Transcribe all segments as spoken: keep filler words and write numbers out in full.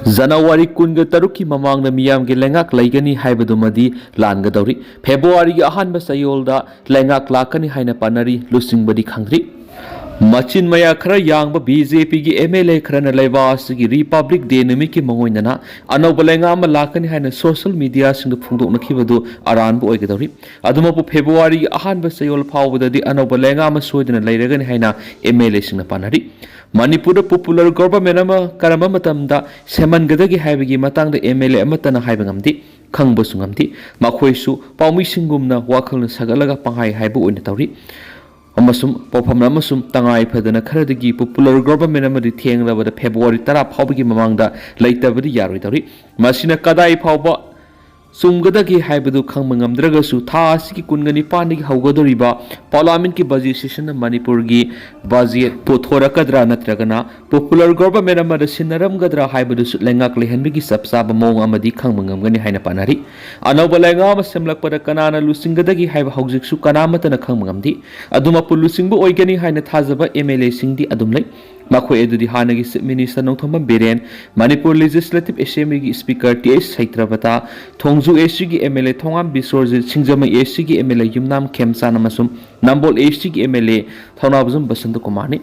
ꯖꯅꯋꯥꯔꯤ ꯀꯨꯟꯒ ꯇꯔꯨꯛꯀꯤ ꯃꯃꯥꯡꯗ ꯃꯤꯌꯥꯝꯒꯤ ꯂꯩꯉꯥꯛ ꯂꯩꯒꯅꯤ ꯍꯥꯏꯕꯗꯨꯃꯗꯤ ꯂꯥꯟꯒꯗꯧꯔꯤ꯫ ꯐꯦꯕ꯭ꯔꯨꯋꯥꯔꯤꯒꯤ ꯑꯍꯥꯟꯕ ꯆꯌꯣꯜꯗ ꯂꯩꯉꯥꯛ ꯂꯥꯛꯀꯅꯤ ꯍꯥꯏꯅ ꯄꯥꯅꯔꯤ, ꯂꯨꯆꯤꯡꯕꯗꯤ ꯈꯪꯗ꯭ꯔꯤ꯫ ꯃꯆꯤꯟ ꯃꯌꯥ ꯈꯔ ꯌꯥꯡꯕ ꯕꯤ ꯖꯦ ꯄꯤꯒꯤ ꯑꯦꯝ ꯑꯦꯜ ꯑꯦ ꯈꯔꯅ ꯂꯩꯕꯥꯛ ꯑꯁꯤꯒꯤ ꯔꯤꯄꯕ꯭ꯂꯤꯛ ꯗꯦ ꯅꯨꯃꯤꯠꯀꯤ ꯃꯉꯣꯏꯅꯅ ꯑꯅꯧꯕ ꯂꯩꯉꯥꯛ ꯑꯃ ꯂꯥꯛꯀꯅꯤ ꯍꯥꯏꯅ ꯁꯣꯁꯤꯌꯦꯜ ꯃꯤꯗꯤꯌꯥꯁꯤꯡꯗ ꯐꯣꯡꯗꯣꯛꯅꯈꯤꯕꯗꯨ ꯑꯔꯥꯟꯕ ꯑꯣꯏꯒꯗꯧꯔꯤ꯫ ꯑꯗꯨꯃꯛꯄꯨ ꯐꯦꯕ꯭ꯔꯨꯋꯥꯔꯤꯒꯤ ꯑꯍꯥꯟꯕ ꯆꯌꯣꯜ ꯐꯥꯎꯕꯗꯗꯤ ꯑꯅꯧꯕ ꯂꯩꯉꯥꯛ ꯑꯃ ꯁꯣꯏꯗꯅ ꯂꯩꯔꯒꯅꯤ ꯍꯥꯏꯅ ꯑꯦꯝ ꯑꯦꯜ ꯑꯦꯁꯤꯡꯅ ꯄꯥꯅꯔꯤ꯫ ꯃꯅꯤꯄꯨꯔꯗ ꯄꯣꯄꯨꯂꯔ ꯒꯣꯚꯔꯟꯃꯦꯟꯠ ꯑꯃ ꯀꯔꯝꯕ ꯃꯇꯝꯗ ꯁꯦꯝꯍꯟꯒꯗꯒꯦ ꯍꯥꯏꯕꯒꯤ ꯃꯇꯥꯡꯗ ꯑꯦꯝ ꯑꯦꯜ ꯑꯦ ꯑꯃꯠꯇꯅ ꯍꯥꯏꯕ ꯉꯝꯗꯦ, ꯈꯪꯕꯁꯨ ꯉꯝꯗꯦ꯫ ꯃꯈꯣꯏꯁꯨ ꯄꯥꯎꯃꯤꯁꯤꯡꯒꯨꯝꯅ ꯋꯥꯈꯜꯅ ꯁꯥꯒꯠꯂꯒ ꯄꯪꯍꯥꯏ ꯍꯥꯏꯕ ꯑꯣꯏꯅ ꯇꯧꯔꯤ꯫ ꯑꯃꯁꯨꯡ ꯄꯥꯎꯐꯝ ꯑꯃꯁꯨꯡ ꯇꯉꯥꯏ ꯐꯗꯅ ꯈꯔꯗꯒꯤ ꯄꯣꯄꯨꯂꯔ ꯒꯣꯚꯔꯟꯃꯦꯟꯠ ꯑꯃꯗꯤ ꯊꯦꯡꯂꯕꯗ ꯐꯦꯕ꯭ꯔꯨꯋꯥꯔꯤ ꯇꯔꯥ ꯐꯥꯎꯕꯒꯤ ꯃꯃꯥꯡꯗ ꯂꯩꯇꯕꯗꯤ ꯌꯥꯔꯣꯏꯗꯧꯔꯤ꯫ ꯃꯁꯤꯅ ꯀꯗꯥꯏ ꯐꯥꯎꯕ ꯆꯨꯝꯒꯗꯒꯦ ꯍꯥꯏꯕꯗꯨ ꯈꯪꯕ ꯉꯝꯗ꯭ꯔꯒꯁꯨ, ꯊꯥ ꯑꯁꯤꯒꯤ ꯀꯨꯟꯒ ꯅꯤꯄꯥꯟꯗꯒꯤ ꯍꯧꯒꯗꯧꯔꯤꯕ ꯄꯥꯔꯂꯤꯌꯥꯃꯦꯟꯠꯀꯤ ꯕꯖꯦꯠ ꯁꯦꯁꯟꯅ ꯃꯅꯤꯄꯨꯔꯒꯤ ꯕꯖꯦꯠ ꯄꯨꯊꯣꯔꯛꯀꯗ꯭ꯔꯥ ꯅꯠꯇ꯭ꯔꯒꯅ ꯄꯣꯄꯨꯂꯔ ꯒꯣꯚꯔꯟꯃꯦꯟꯠ ꯑꯃꯗ ꯁꯤꯟꯅꯔꯝꯒꯗ꯭ꯔꯥ ꯍꯥꯏꯕꯗꯨꯁꯨ ꯂꯩꯉꯥꯛ ꯂꯩꯍꯟꯕꯒꯤ ꯆꯞ ꯆꯥꯕ ꯃꯑꯣꯡ ꯑꯃꯗꯤ ꯈꯪꯕ ꯉꯝꯒꯅꯤ ꯍꯥꯏꯅ ꯄꯥꯅꯔꯤ꯫ ꯑꯅꯧꯕ ꯂꯩꯉꯥꯛ ꯑꯃ ꯁꯦꯝꯂꯛꯄꯗ ꯀꯅꯥꯅ ꯂꯨꯆꯤꯡꯒꯗꯒꯦ ꯍꯥꯏꯕ ꯍꯧꯖꯤꯛꯁꯨ ꯀꯅꯥꯃꯠꯇꯅ ꯈꯪꯕ ꯉꯝꯗꯦ꯫ ꯑꯗꯨꯃꯛꯄꯨ ꯂꯨꯆꯤꯡꯕ ꯑꯣꯏꯒꯅꯤ ꯍꯥꯏꯅ ꯊꯥꯖꯕ ꯑꯦꯝ ꯑꯦꯜ ꯑꯦꯁꯤꯡꯗꯤ ꯑꯗꯨꯝ ꯂꯩ꯫ ꯃꯈꯣꯏ ꯑꯗꯨꯗꯤ ꯍꯥꯟꯅꯒꯤ chief minister Nongthombam Biren, Manipur legislative ꯑꯦꯁꯦꯝꯕ꯭ꯂꯤꯒꯤ ꯁ꯭ꯄꯤꯀꯔ ꯇꯤ ꯑꯩꯆ ꯁꯩꯇ꯭ꯔꯕꯇꯥ, ꯊꯣꯡꯖꯨ ꯑꯦꯁ ꯁꯤꯒꯤ ꯑꯦꯝ ꯑꯦꯜ ꯑꯦ ꯊꯣꯉꯥꯝ ꯕꯤꯁ꯭ꯋꯔꯖꯤꯠ, ꯁꯤꯡꯖꯃꯩ ꯑꯦꯁ ꯁꯤꯒꯤ ꯑꯦꯝ ꯑꯦꯜ ꯑꯦ ꯌꯨꯝꯅꯥꯝ ꯈꯦꯝꯆꯥꯟ ꯑꯃꯁꯨꯡ ꯅꯝꯕꯣꯜ ꯑꯦꯁ ꯁꯤꯒꯤ M L A Thounaojam Basanta ꯀꯨꯃꯥꯔꯅꯤ꯫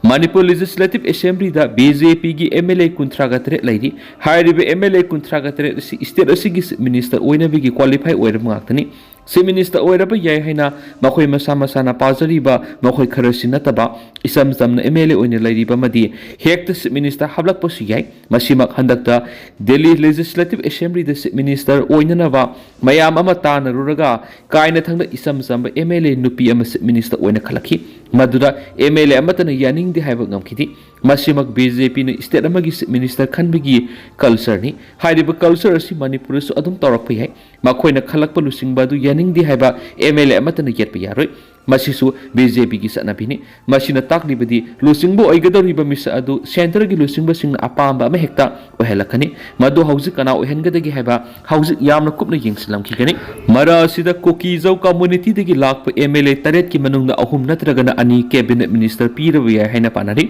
ꯃꯅꯤꯄꯨꯔ ꯂꯦꯖꯤꯁꯂꯦꯇꯤꯚ ꯑꯦꯁꯦꯝꯕ꯭ꯂꯤꯗ ꯕꯤ ꯖꯦ ꯄꯤꯒꯤ ꯑꯦꯝ ꯑꯦꯜ ꯑꯦ ꯀꯨꯟꯊ꯭ꯔꯥꯒ ꯇꯔꯦꯠ ꯂꯩꯔꯤ꯫ ꯍꯥꯏꯔꯤꯕ ꯑꯦꯝ ꯑꯦꯜ ꯑꯦ ꯀꯨꯟꯊ꯭ꯔꯥꯒ ꯇꯔꯦꯠ ꯑꯁꯤ ꯁ꯭ꯇꯦꯠ ꯑꯁꯤꯒꯤ ꯆꯤꯐ ꯃꯤꯅꯤꯁꯇꯔ ꯑꯣꯏꯅꯕꯒꯤ ꯀ꯭ꯋꯥꯂꯤꯐꯥꯏ ꯑꯣꯏꯔꯕ ꯉꯥꯛꯇꯅꯤ꯫ ꯆꯤꯐ ꯃꯤꯅꯤꯁꯇꯔ ꯑꯣꯏꯔꯕ ꯌꯥꯏ ꯍꯥꯏꯅ ꯃꯈꯣꯏ ꯃꯁꯥ ꯃꯁꯥꯅ ꯄꯥꯖꯔꯤꯕ ꯃꯈꯣꯏ ꯈꯔꯁꯤ ꯅꯠꯇꯕ, ꯏꯆꯝ ꯆꯝꯅ ꯑꯦꯝ ꯑꯦꯜ ꯑꯦ ꯑꯣꯏꯅ ꯂꯩꯔꯤꯕ ꯑꯃꯗꯤ ꯍꯦꯛꯇ ꯆꯤꯐ ꯃꯤꯅꯤꯁꯇꯔ ꯍꯥꯞꯂꯛꯄꯁꯨ ꯌꯥꯏ꯫ ꯃꯁꯤꯃꯛ ꯍꯟꯗꯛꯇ ꯗꯦꯜꯂꯤ ꯂꯦꯖꯤꯁꯂꯦꯇꯤꯚ ꯑꯦꯁꯦꯝꯕ꯭ꯂꯤꯗ ꯆꯤꯐ ꯃꯤꯅꯤꯁꯇꯔ ꯑꯣꯏꯅꯅꯕ ꯃꯌꯥꯝ ꯑꯃ ꯇꯥꯟꯅꯔꯨꯔꯒ ꯀꯥꯏꯅꯊꯪꯗ ꯏꯆꯝ ꯆꯝꯕ ꯑꯦꯝ ꯑꯦꯜ ꯑꯦ ꯅꯨꯄꯤ ꯑꯃ ꯆꯤꯐ ꯃꯤꯅꯤꯁꯇꯔ ꯑꯣꯏꯅ ꯈꯜꯂꯛꯈꯤ꯫ ꯃꯗꯨꯗ ꯑꯦꯝ ꯑꯦꯜ ꯑꯦ ꯑꯃꯠꯇꯅ ꯌꯥꯅꯤꯡꯗꯦ ꯍꯥꯏꯕ ꯉꯝꯈꯤꯗꯦ꯫ ꯃꯁꯤꯃꯛ ꯕꯤ ꯖꯦ ꯄꯤꯅ ꯁ꯭ꯇꯦꯠ ꯑꯃꯒꯤ ꯆꯤꯐ ꯃꯤꯅꯤꯁꯇꯔ ꯈꯟꯕꯒꯤ ꯀꯜꯆꯔꯅꯤ꯫ ꯍꯥꯏꯔꯤꯕ ꯀꯜꯆꯔ ꯑꯁꯤ ꯃꯅꯤꯄꯨꯔꯗꯁꯨ ꯑꯗꯨꯝ ꯇꯧꯔꯛꯄ ꯌꯥꯏ꯫ ꯃꯈꯣꯏꯅ ꯈꯜꯂꯛꯄ ꯂꯨꯆꯤꯡꯕ ꯑꯗꯨ ꯌꯥꯅꯤꯡꯗꯦ ꯍꯥꯏꯕ ꯑꯦꯝ ꯑꯦꯜ ꯑꯦ ꯑꯃꯠꯇꯅ ꯌꯦꯠꯄ ꯌꯥꯔꯣꯏ꯫ ꯃꯁꯤꯁꯨ ꯕꯤ ꯖꯦ ꯄꯤꯒꯤ ꯆꯠꯅꯕꯤꯅꯤ꯫ ꯃꯁꯤꯅ ꯇꯥꯛꯂꯤꯕꯗꯤ ꯂꯨꯆꯤꯡꯕ ꯑꯣꯏꯒꯗꯧꯔꯤꯕ ꯃꯤꯁꯛ ꯑꯗꯨ ꯁꯦꯟꯇꯔꯒꯤ ꯂꯨꯆꯤꯡꯕꯁꯤꯡꯅ ꯑꯄꯥꯝꯕ ꯑꯃ ꯍꯦꯛꯇ ꯑꯣꯏꯍꯜꯂꯛꯀꯅꯤ꯫ ꯃꯗꯨ ꯍꯧꯖꯤꯛ ꯀꯅꯥ ꯑꯣꯏꯍꯟꯒꯗꯒꯦ ꯍꯥꯏꯕ ꯍꯧꯖꯤꯛ ꯌꯥꯝꯅ ꯀꯨꯞꯅ ꯌꯦꯡꯁꯤꯜꯂꯝꯈꯤꯒꯅꯤ꯫ ꯃꯔꯛ ꯑꯁꯤꯗ ꯀꯨꯀꯤ ꯖꯧ ꯀꯝꯃꯨꯅꯤꯇꯤꯗꯒꯤ ꯂꯥꯛꯄ ꯑꯦꯝ ꯑꯦꯜ ꯑꯦ ꯇꯔꯦꯠꯀꯤ ꯃꯅꯨꯡꯗ ꯑꯍꯨꯝ ꯅꯠꯇ꯭ꯔꯒꯅ ꯑꯅꯤ ꯀꯦꯕꯤꯅꯦꯠ ꯃꯤꯅꯤꯁꯇꯔ ꯄꯤꯔꯕ ꯌꯥꯏ ꯍꯥꯏꯅ ꯄꯥꯅꯔꯤ꯫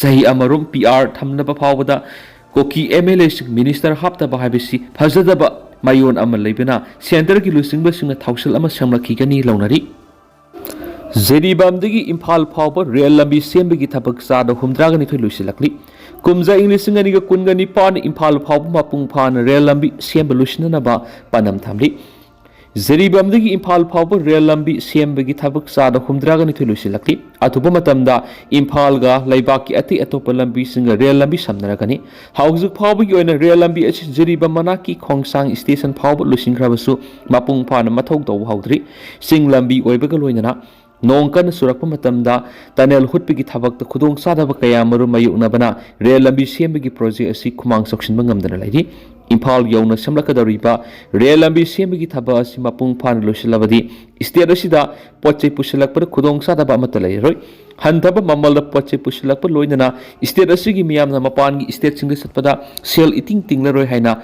ꯆꯍꯤ ꯑꯃꯔꯣꯝ ꯄꯤ ꯑꯥꯔ ꯊꯝꯅꯕ ꯐꯥꯎꯕꯗ ꯀꯨꯀꯤ ꯑꯦꯝ ꯑꯦꯜ ꯑꯦꯁꯤꯡ ꯃꯤꯅꯤꯁꯇꯔ ꯍꯥꯞꯇꯕ ꯍꯥꯏꯕꯁꯤ ꯐꯖꯗꯕ ꯃꯌꯣꯟ ꯑꯃ ꯂꯩꯕꯅ ꯁꯦꯟꯇꯔꯒꯤ ꯂꯨꯆꯤꯡꯕꯁꯤꯡꯅ ꯊꯧꯁꯤꯜ ꯑꯃ ꯁꯦꯝꯂꯛꯈꯤꯒꯅꯤ ꯂꯧꯅꯔꯤ꯫ ꯖꯤꯔꯤꯕꯥꯝꯗꯒꯤ ꯏꯝꯐꯥꯜ ꯐꯥꯎꯕ ꯔꯦꯜ ꯂꯝꯕꯤ ꯁꯦꯝꯕꯒꯤ ꯊꯕꯛ ꯆꯥꯗ ꯍꯨꯝꯗ꯭ꯔꯥꯒ ꯅꯤꯊꯣꯏ ꯂꯣꯏꯁꯤꯜꯂꯛꯂꯤ꯫ ꯀꯨꯝꯖꯥ ꯏꯪ ꯂꯤꯁꯤꯡ ꯑꯅꯤꯒ ꯀꯨꯟꯒ ꯅꯤꯄꯥꯟ ꯏꯝꯐꯥꯜ ꯐꯥꯎꯕ ꯃꯄꯨꯡ ꯐꯥꯅ ꯔꯦꯜ ꯂꯝꯕꯤ ꯁꯦꯝꯕ ꯂꯣꯏꯁꯤꯟꯅꯅꯕ ꯄꯥꯟꯗꯝ ꯊꯝꯂꯤ꯫ ꯖꯤꯔꯤꯕꯥꯝꯗꯒꯤ ꯏꯝꯐꯥꯜ ꯐꯥꯎꯕ ꯔꯦꯜ ꯂꯝꯕꯤ ꯁꯦꯝꯕꯒꯤ ꯊꯕꯛ ꯆꯥꯗ ꯍꯨꯝꯗ꯭ꯔꯥꯒ ꯅꯤꯊꯣꯏ ꯂꯣꯏꯁꯤꯜꯂꯛꯂꯤ꯫ ꯑꯊꯨꯕ ꯃꯇꯝꯗ ꯏꯝꯐꯥꯜꯒ ꯂꯩꯕꯥꯛꯀꯤ ꯑꯇꯩ ꯑꯇꯣꯞꯄ ꯂꯝꯕꯤꯁꯤꯡꯒ ꯔꯦꯜ ꯂꯝꯕꯤ ꯁꯝꯅꯔꯒꯅꯤ꯫ ꯍꯧꯖꯤꯛ ꯐꯥꯎꯕꯒꯤ ꯑꯣꯏꯅ ꯔꯦꯜ ꯂꯝꯕꯤ ꯑꯁꯤ ꯖꯤꯔꯤꯕꯥꯝ ꯃꯅꯥꯛꯀꯤ ꯈꯣꯡꯁꯥꯡ ꯁ꯭ꯇꯦꯁꯟ ꯐꯥꯎꯕ ꯂꯣꯏꯁꯤꯟꯈ꯭ꯔꯕꯁꯨ ꯃꯄꯨꯡ ꯐꯥꯅ ꯃꯊꯧ ꯇꯧꯕ ꯍꯧꯗ꯭ꯔꯤ꯫ ꯆꯤꯡ ꯂꯝꯕꯤ ꯑꯣꯏꯕꯒ ꯂꯣꯏꯅꯅ ꯅꯣꯡ ꯀꯟꯅ ꯆꯨꯔꯛꯄ ꯃꯇꯝꯗ ꯇꯅꯦꯜ ꯍꯨꯠꯄꯒꯤ ꯊꯕꯛꯇ ꯈꯨꯗꯣꯡꯆꯥꯗꯕ ꯀꯌꯥ ꯃꯔꯨꯝ ꯃꯥꯌꯣꯛꯅꯕꯅ ꯔꯦꯜ ꯂꯝꯕꯤ ꯁꯦꯝꯕꯒꯤ ꯄ꯭ꯔꯣꯖꯦꯛ ꯑꯁꯤ ꯈꯨꯃꯥꯡ ꯆꯥꯎꯁꯤꯟꯕ ꯉꯝꯗꯅ ꯂꯩꯔꯤ꯫ ꯏꯝꯐꯥꯜ ꯌꯧꯅ ꯁꯦꯝꯂꯛꯀꯗꯧꯔꯤꯕ ꯔꯦꯜ ꯂꯝꯕꯤ ꯁꯦꯝꯕꯒꯤ ꯊꯕꯛ ꯑꯁꯤ ꯃꯄꯨꯡ ꯐꯥꯅ ꯂꯣꯏꯁꯤꯜꯂꯕꯗꯤ ꯁ꯭ꯇꯦꯠ ꯑꯁꯤꯗ ꯄꯣꯠ ꯆꯩ ꯄꯨꯁꯤꯜꯂꯛꯄꯗ ꯈꯨꯗꯣꯡꯆꯥꯗꯕ ꯑꯃꯠꯇ ꯂꯩꯔꯔꯣꯏ꯫ ꯍꯟꯊꯕ ꯃꯃꯜꯗ ꯄꯣꯠ ꯆꯩ ꯄꯨꯁꯤꯜꯂꯛꯄ ꯂꯣꯏꯅꯅ ꯁ꯭ꯇꯦꯠ ꯑꯁꯤꯒꯤ ꯃꯤꯌꯥꯝꯅ ꯃꯄꯥꯟꯒꯤ ꯁ꯭ꯇꯦꯠꯁꯤꯡꯗ ꯆꯠꯄꯗ ꯁꯦꯜ ꯏꯇꯤꯡ ꯇꯤꯡꯂꯔꯣꯏ ꯍꯥꯏꯅ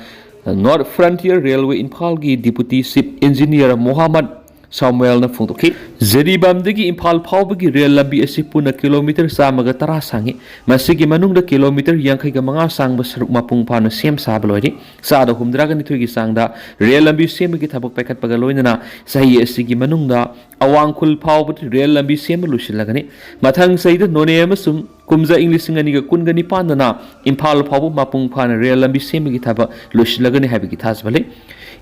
ꯅꯣꯔꯠ ꯐ꯭ꯔꯟꯇꯤꯌꯔ ꯔꯦꯜꯋꯦ ꯏꯝꯐꯥꯜꯒꯤ ꯗꯤꯄꯨꯇꯤ ꯆꯤꯐ ꯏꯟꯖꯤꯅꯤꯌꯔ ꯃꯣꯍꯥꯃꯠ ꯁꯥꯃꯨꯑꯦꯜꯅ ꯐꯣꯡꯗꯣꯛꯈꯤ꯫ ꯖꯤꯔꯤꯕꯥꯝꯗꯒꯤ ꯏꯝꯐꯥꯜ ꯐꯥꯎꯕꯒꯤ ꯔꯦꯜ ꯂꯝꯕꯤ ꯑꯁꯤ ꯄꯨꯟꯅ ꯀꯤꯂꯣꯃꯤꯇꯔ ꯆꯥꯝꯃꯒ ꯇꯔꯥ ꯁꯥꯡꯏ꯫ ꯃꯁꯤꯒꯤ ꯃꯅꯨꯡꯗ ꯀꯤꯂꯣꯃꯤꯇꯔ ꯌꯥꯡꯈꯩꯒ ꯃꯉꯥ ꯁꯥꯡꯕ ꯁꯔꯨꯛ ꯃꯄꯨꯡ ꯐꯥꯅ ꯁꯦꯝ ꯁꯥꯕ ꯂꯣꯏꯔꯦ꯫ ꯆꯥꯗ ꯍꯨꯝꯗ꯭ꯔꯥꯒ ꯅꯤꯊꯣꯏꯒꯤ ꯆꯥꯡꯗ ꯔꯦꯜ ꯂꯝꯕꯤ ꯁꯦꯝꯕꯒꯤ ꯊꯕꯛ ꯄꯥꯏꯈꯠꯄꯒ ꯂꯣꯏꯅꯅ ꯆꯍꯤ ꯑꯁꯤꯒꯤ ꯃꯅꯨꯡꯗ ꯑꯋꯥꯡ ꯈꯨꯜ ꯐꯥꯎꯕꯗ ꯔꯦꯜ ꯂꯝꯕꯤ ꯁꯦꯝꯕ ꯂꯣꯏꯁꯤꯜꯂꯒꯅꯤ꯫ ꯃꯊꯪ ꯆꯍꯤꯗ ꯅꯣꯅꯦ ꯑꯃꯁꯨꯡ ꯀꯨꯝꯖꯥ ꯏꯪ ꯂꯤꯁꯤꯡ ꯑꯅꯤꯒ ꯀꯨꯟꯒ ꯅꯤꯄꯥꯟꯗꯅ ꯏꯝꯐꯥꯜ ꯐꯥꯎꯕ ꯃꯄꯨꯡ ꯐꯥꯅ ꯔꯦꯜ ꯂꯝꯕꯤ ꯁꯦꯝꯕꯒꯤ ꯊꯕꯛ ꯂꯣꯏꯁꯤꯜꯂꯒꯅꯤ ꯍꯥꯏꯕꯒꯤ ꯊꯥꯖꯕ ꯂꯩ꯫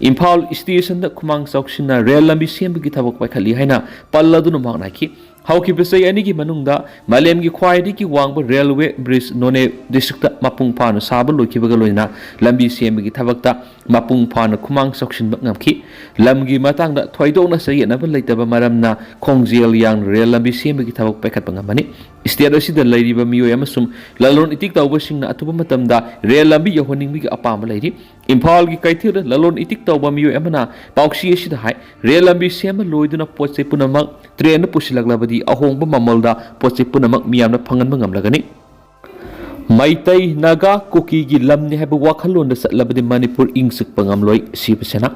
ꯏꯝꯐꯥꯜ ꯁ꯭ꯇꯦꯁꯟꯗ ꯈꯨꯃꯥꯡ ꯆꯥꯎꯁꯤꯟꯅ ꯔꯦꯜ ꯂꯝꯕꯤ ꯁꯦꯝꯕꯒꯤ ꯊꯕꯛ ꯄꯥꯏꯈꯠꯂꯤ ꯍꯥꯏꯅ ꯄꯜꯂꯗꯨꯅ ꯃꯍꯥꯛꯅ ꯍꯥꯏꯈꯤ꯫ ꯍꯧꯈꯤꯕ ꯆꯍꯤ ꯑꯅꯤꯒꯤ ꯃꯅꯨꯡꯗ ꯃꯥꯂꯦꯝꯒꯤ ꯈ꯭ꯋꯥꯏꯗꯒꯤ ꯋꯥꯡꯕ ꯔꯦꯜꯋꯦ ꯕ꯭ꯔꯤꯖ ꯅꯣꯅꯦ ꯗꯤꯁꯇ꯭ꯔꯤꯛꯇ ꯃꯄꯨꯡ ꯐꯥꯅ ꯁꯥꯕ ꯂꯣꯏꯈꯤꯕꯒ ꯂꯣꯏꯅꯅ ꯂꯝꯕꯤ ꯁꯦꯝꯕꯒꯤ ꯊꯕꯛꯇ ꯃꯄꯨꯡ ꯐꯥꯅ ꯈꯨꯃꯥꯡ ꯆꯥꯎꯁꯤꯟꯕ ꯉꯝꯈꯤ꯫ ꯂꯝꯒꯤ ꯃꯇꯥꯡꯗ ꯊꯣꯏꯗꯣꯛꯅ ꯆꯌꯦꯠꯅꯕ ꯂꯩꯇꯕ ꯃꯔꯝꯅ ꯈꯣꯡꯖꯦꯜ ꯌꯥꯡꯅ ꯔꯦꯜ ꯂꯝꯕꯤ ꯁꯦꯝꯕꯒꯤ ꯊꯕꯛ ꯄꯥꯏꯈꯠꯄ ꯉꯝꯕꯅꯤ꯫ ꯁ꯭ꯇꯦꯠ ꯑꯁꯤꯗ ꯂꯩꯔꯤꯕ ꯃꯤꯑꯣꯏ ꯑꯃꯁꯨꯡ ꯂꯂꯣꯟ ꯏꯇꯤꯛ ꯇꯧꯕꯁꯤꯡꯅ ꯑꯊꯨꯕ ꯃꯇꯝꯗ ꯔꯦꯜ ꯂꯝꯕꯤ ꯌꯧꯍꯟꯅꯤꯡꯕꯒꯤ ꯑꯄꯥꯝꯕ ꯂꯩꯔꯤ꯫ ꯏꯝꯐꯥꯜꯒꯤ ꯀꯩꯊꯦꯜꯗ ꯂꯂꯣꯟ ꯏꯇꯤꯛ ꯇꯧꯕ ꯃꯤꯑꯣꯏ ꯑꯃꯅ ꯄꯥꯎꯆꯦ ꯑꯁꯤꯗ ꯍꯥꯏ, ꯔꯦꯜ ꯂꯝꯕꯤ ꯁꯦꯝꯕ ꯂꯣꯏꯗꯨꯅ ꯄꯣꯠ ꯆꯩ ꯄꯨꯝꯅꯃꯛ ꯇ꯭ꯔꯦꯟꯗ ꯄꯨꯁꯤꯜꯂꯛꯂꯕꯗꯤ ꯑꯍꯣꯡꯕ ꯃꯃꯜꯗ ꯄꯣꯠ ꯆꯩ ꯄꯨꯝꯅꯃꯛ ꯃꯤꯌꯥꯝꯅ ꯐꯪꯍꯟꯕ ꯉꯝꯂꯒꯅꯤ꯫ ꯃꯩꯇꯩ, ꯅꯥꯒꯥ, ꯀꯨꯀꯤꯒꯤ ꯂꯝꯅꯤ ꯍꯥꯏꯕ ꯋꯥꯈꯜꯂꯣꯟꯗ ꯆꯠꯂꯕꯗꯤ ꯃꯅꯤꯄꯨꯔ ꯏꯪ ꯆꯤꯛꯄ ꯉꯝꯂꯣꯏ, ꯁꯤꯕ ꯁꯦꯅꯥ꯫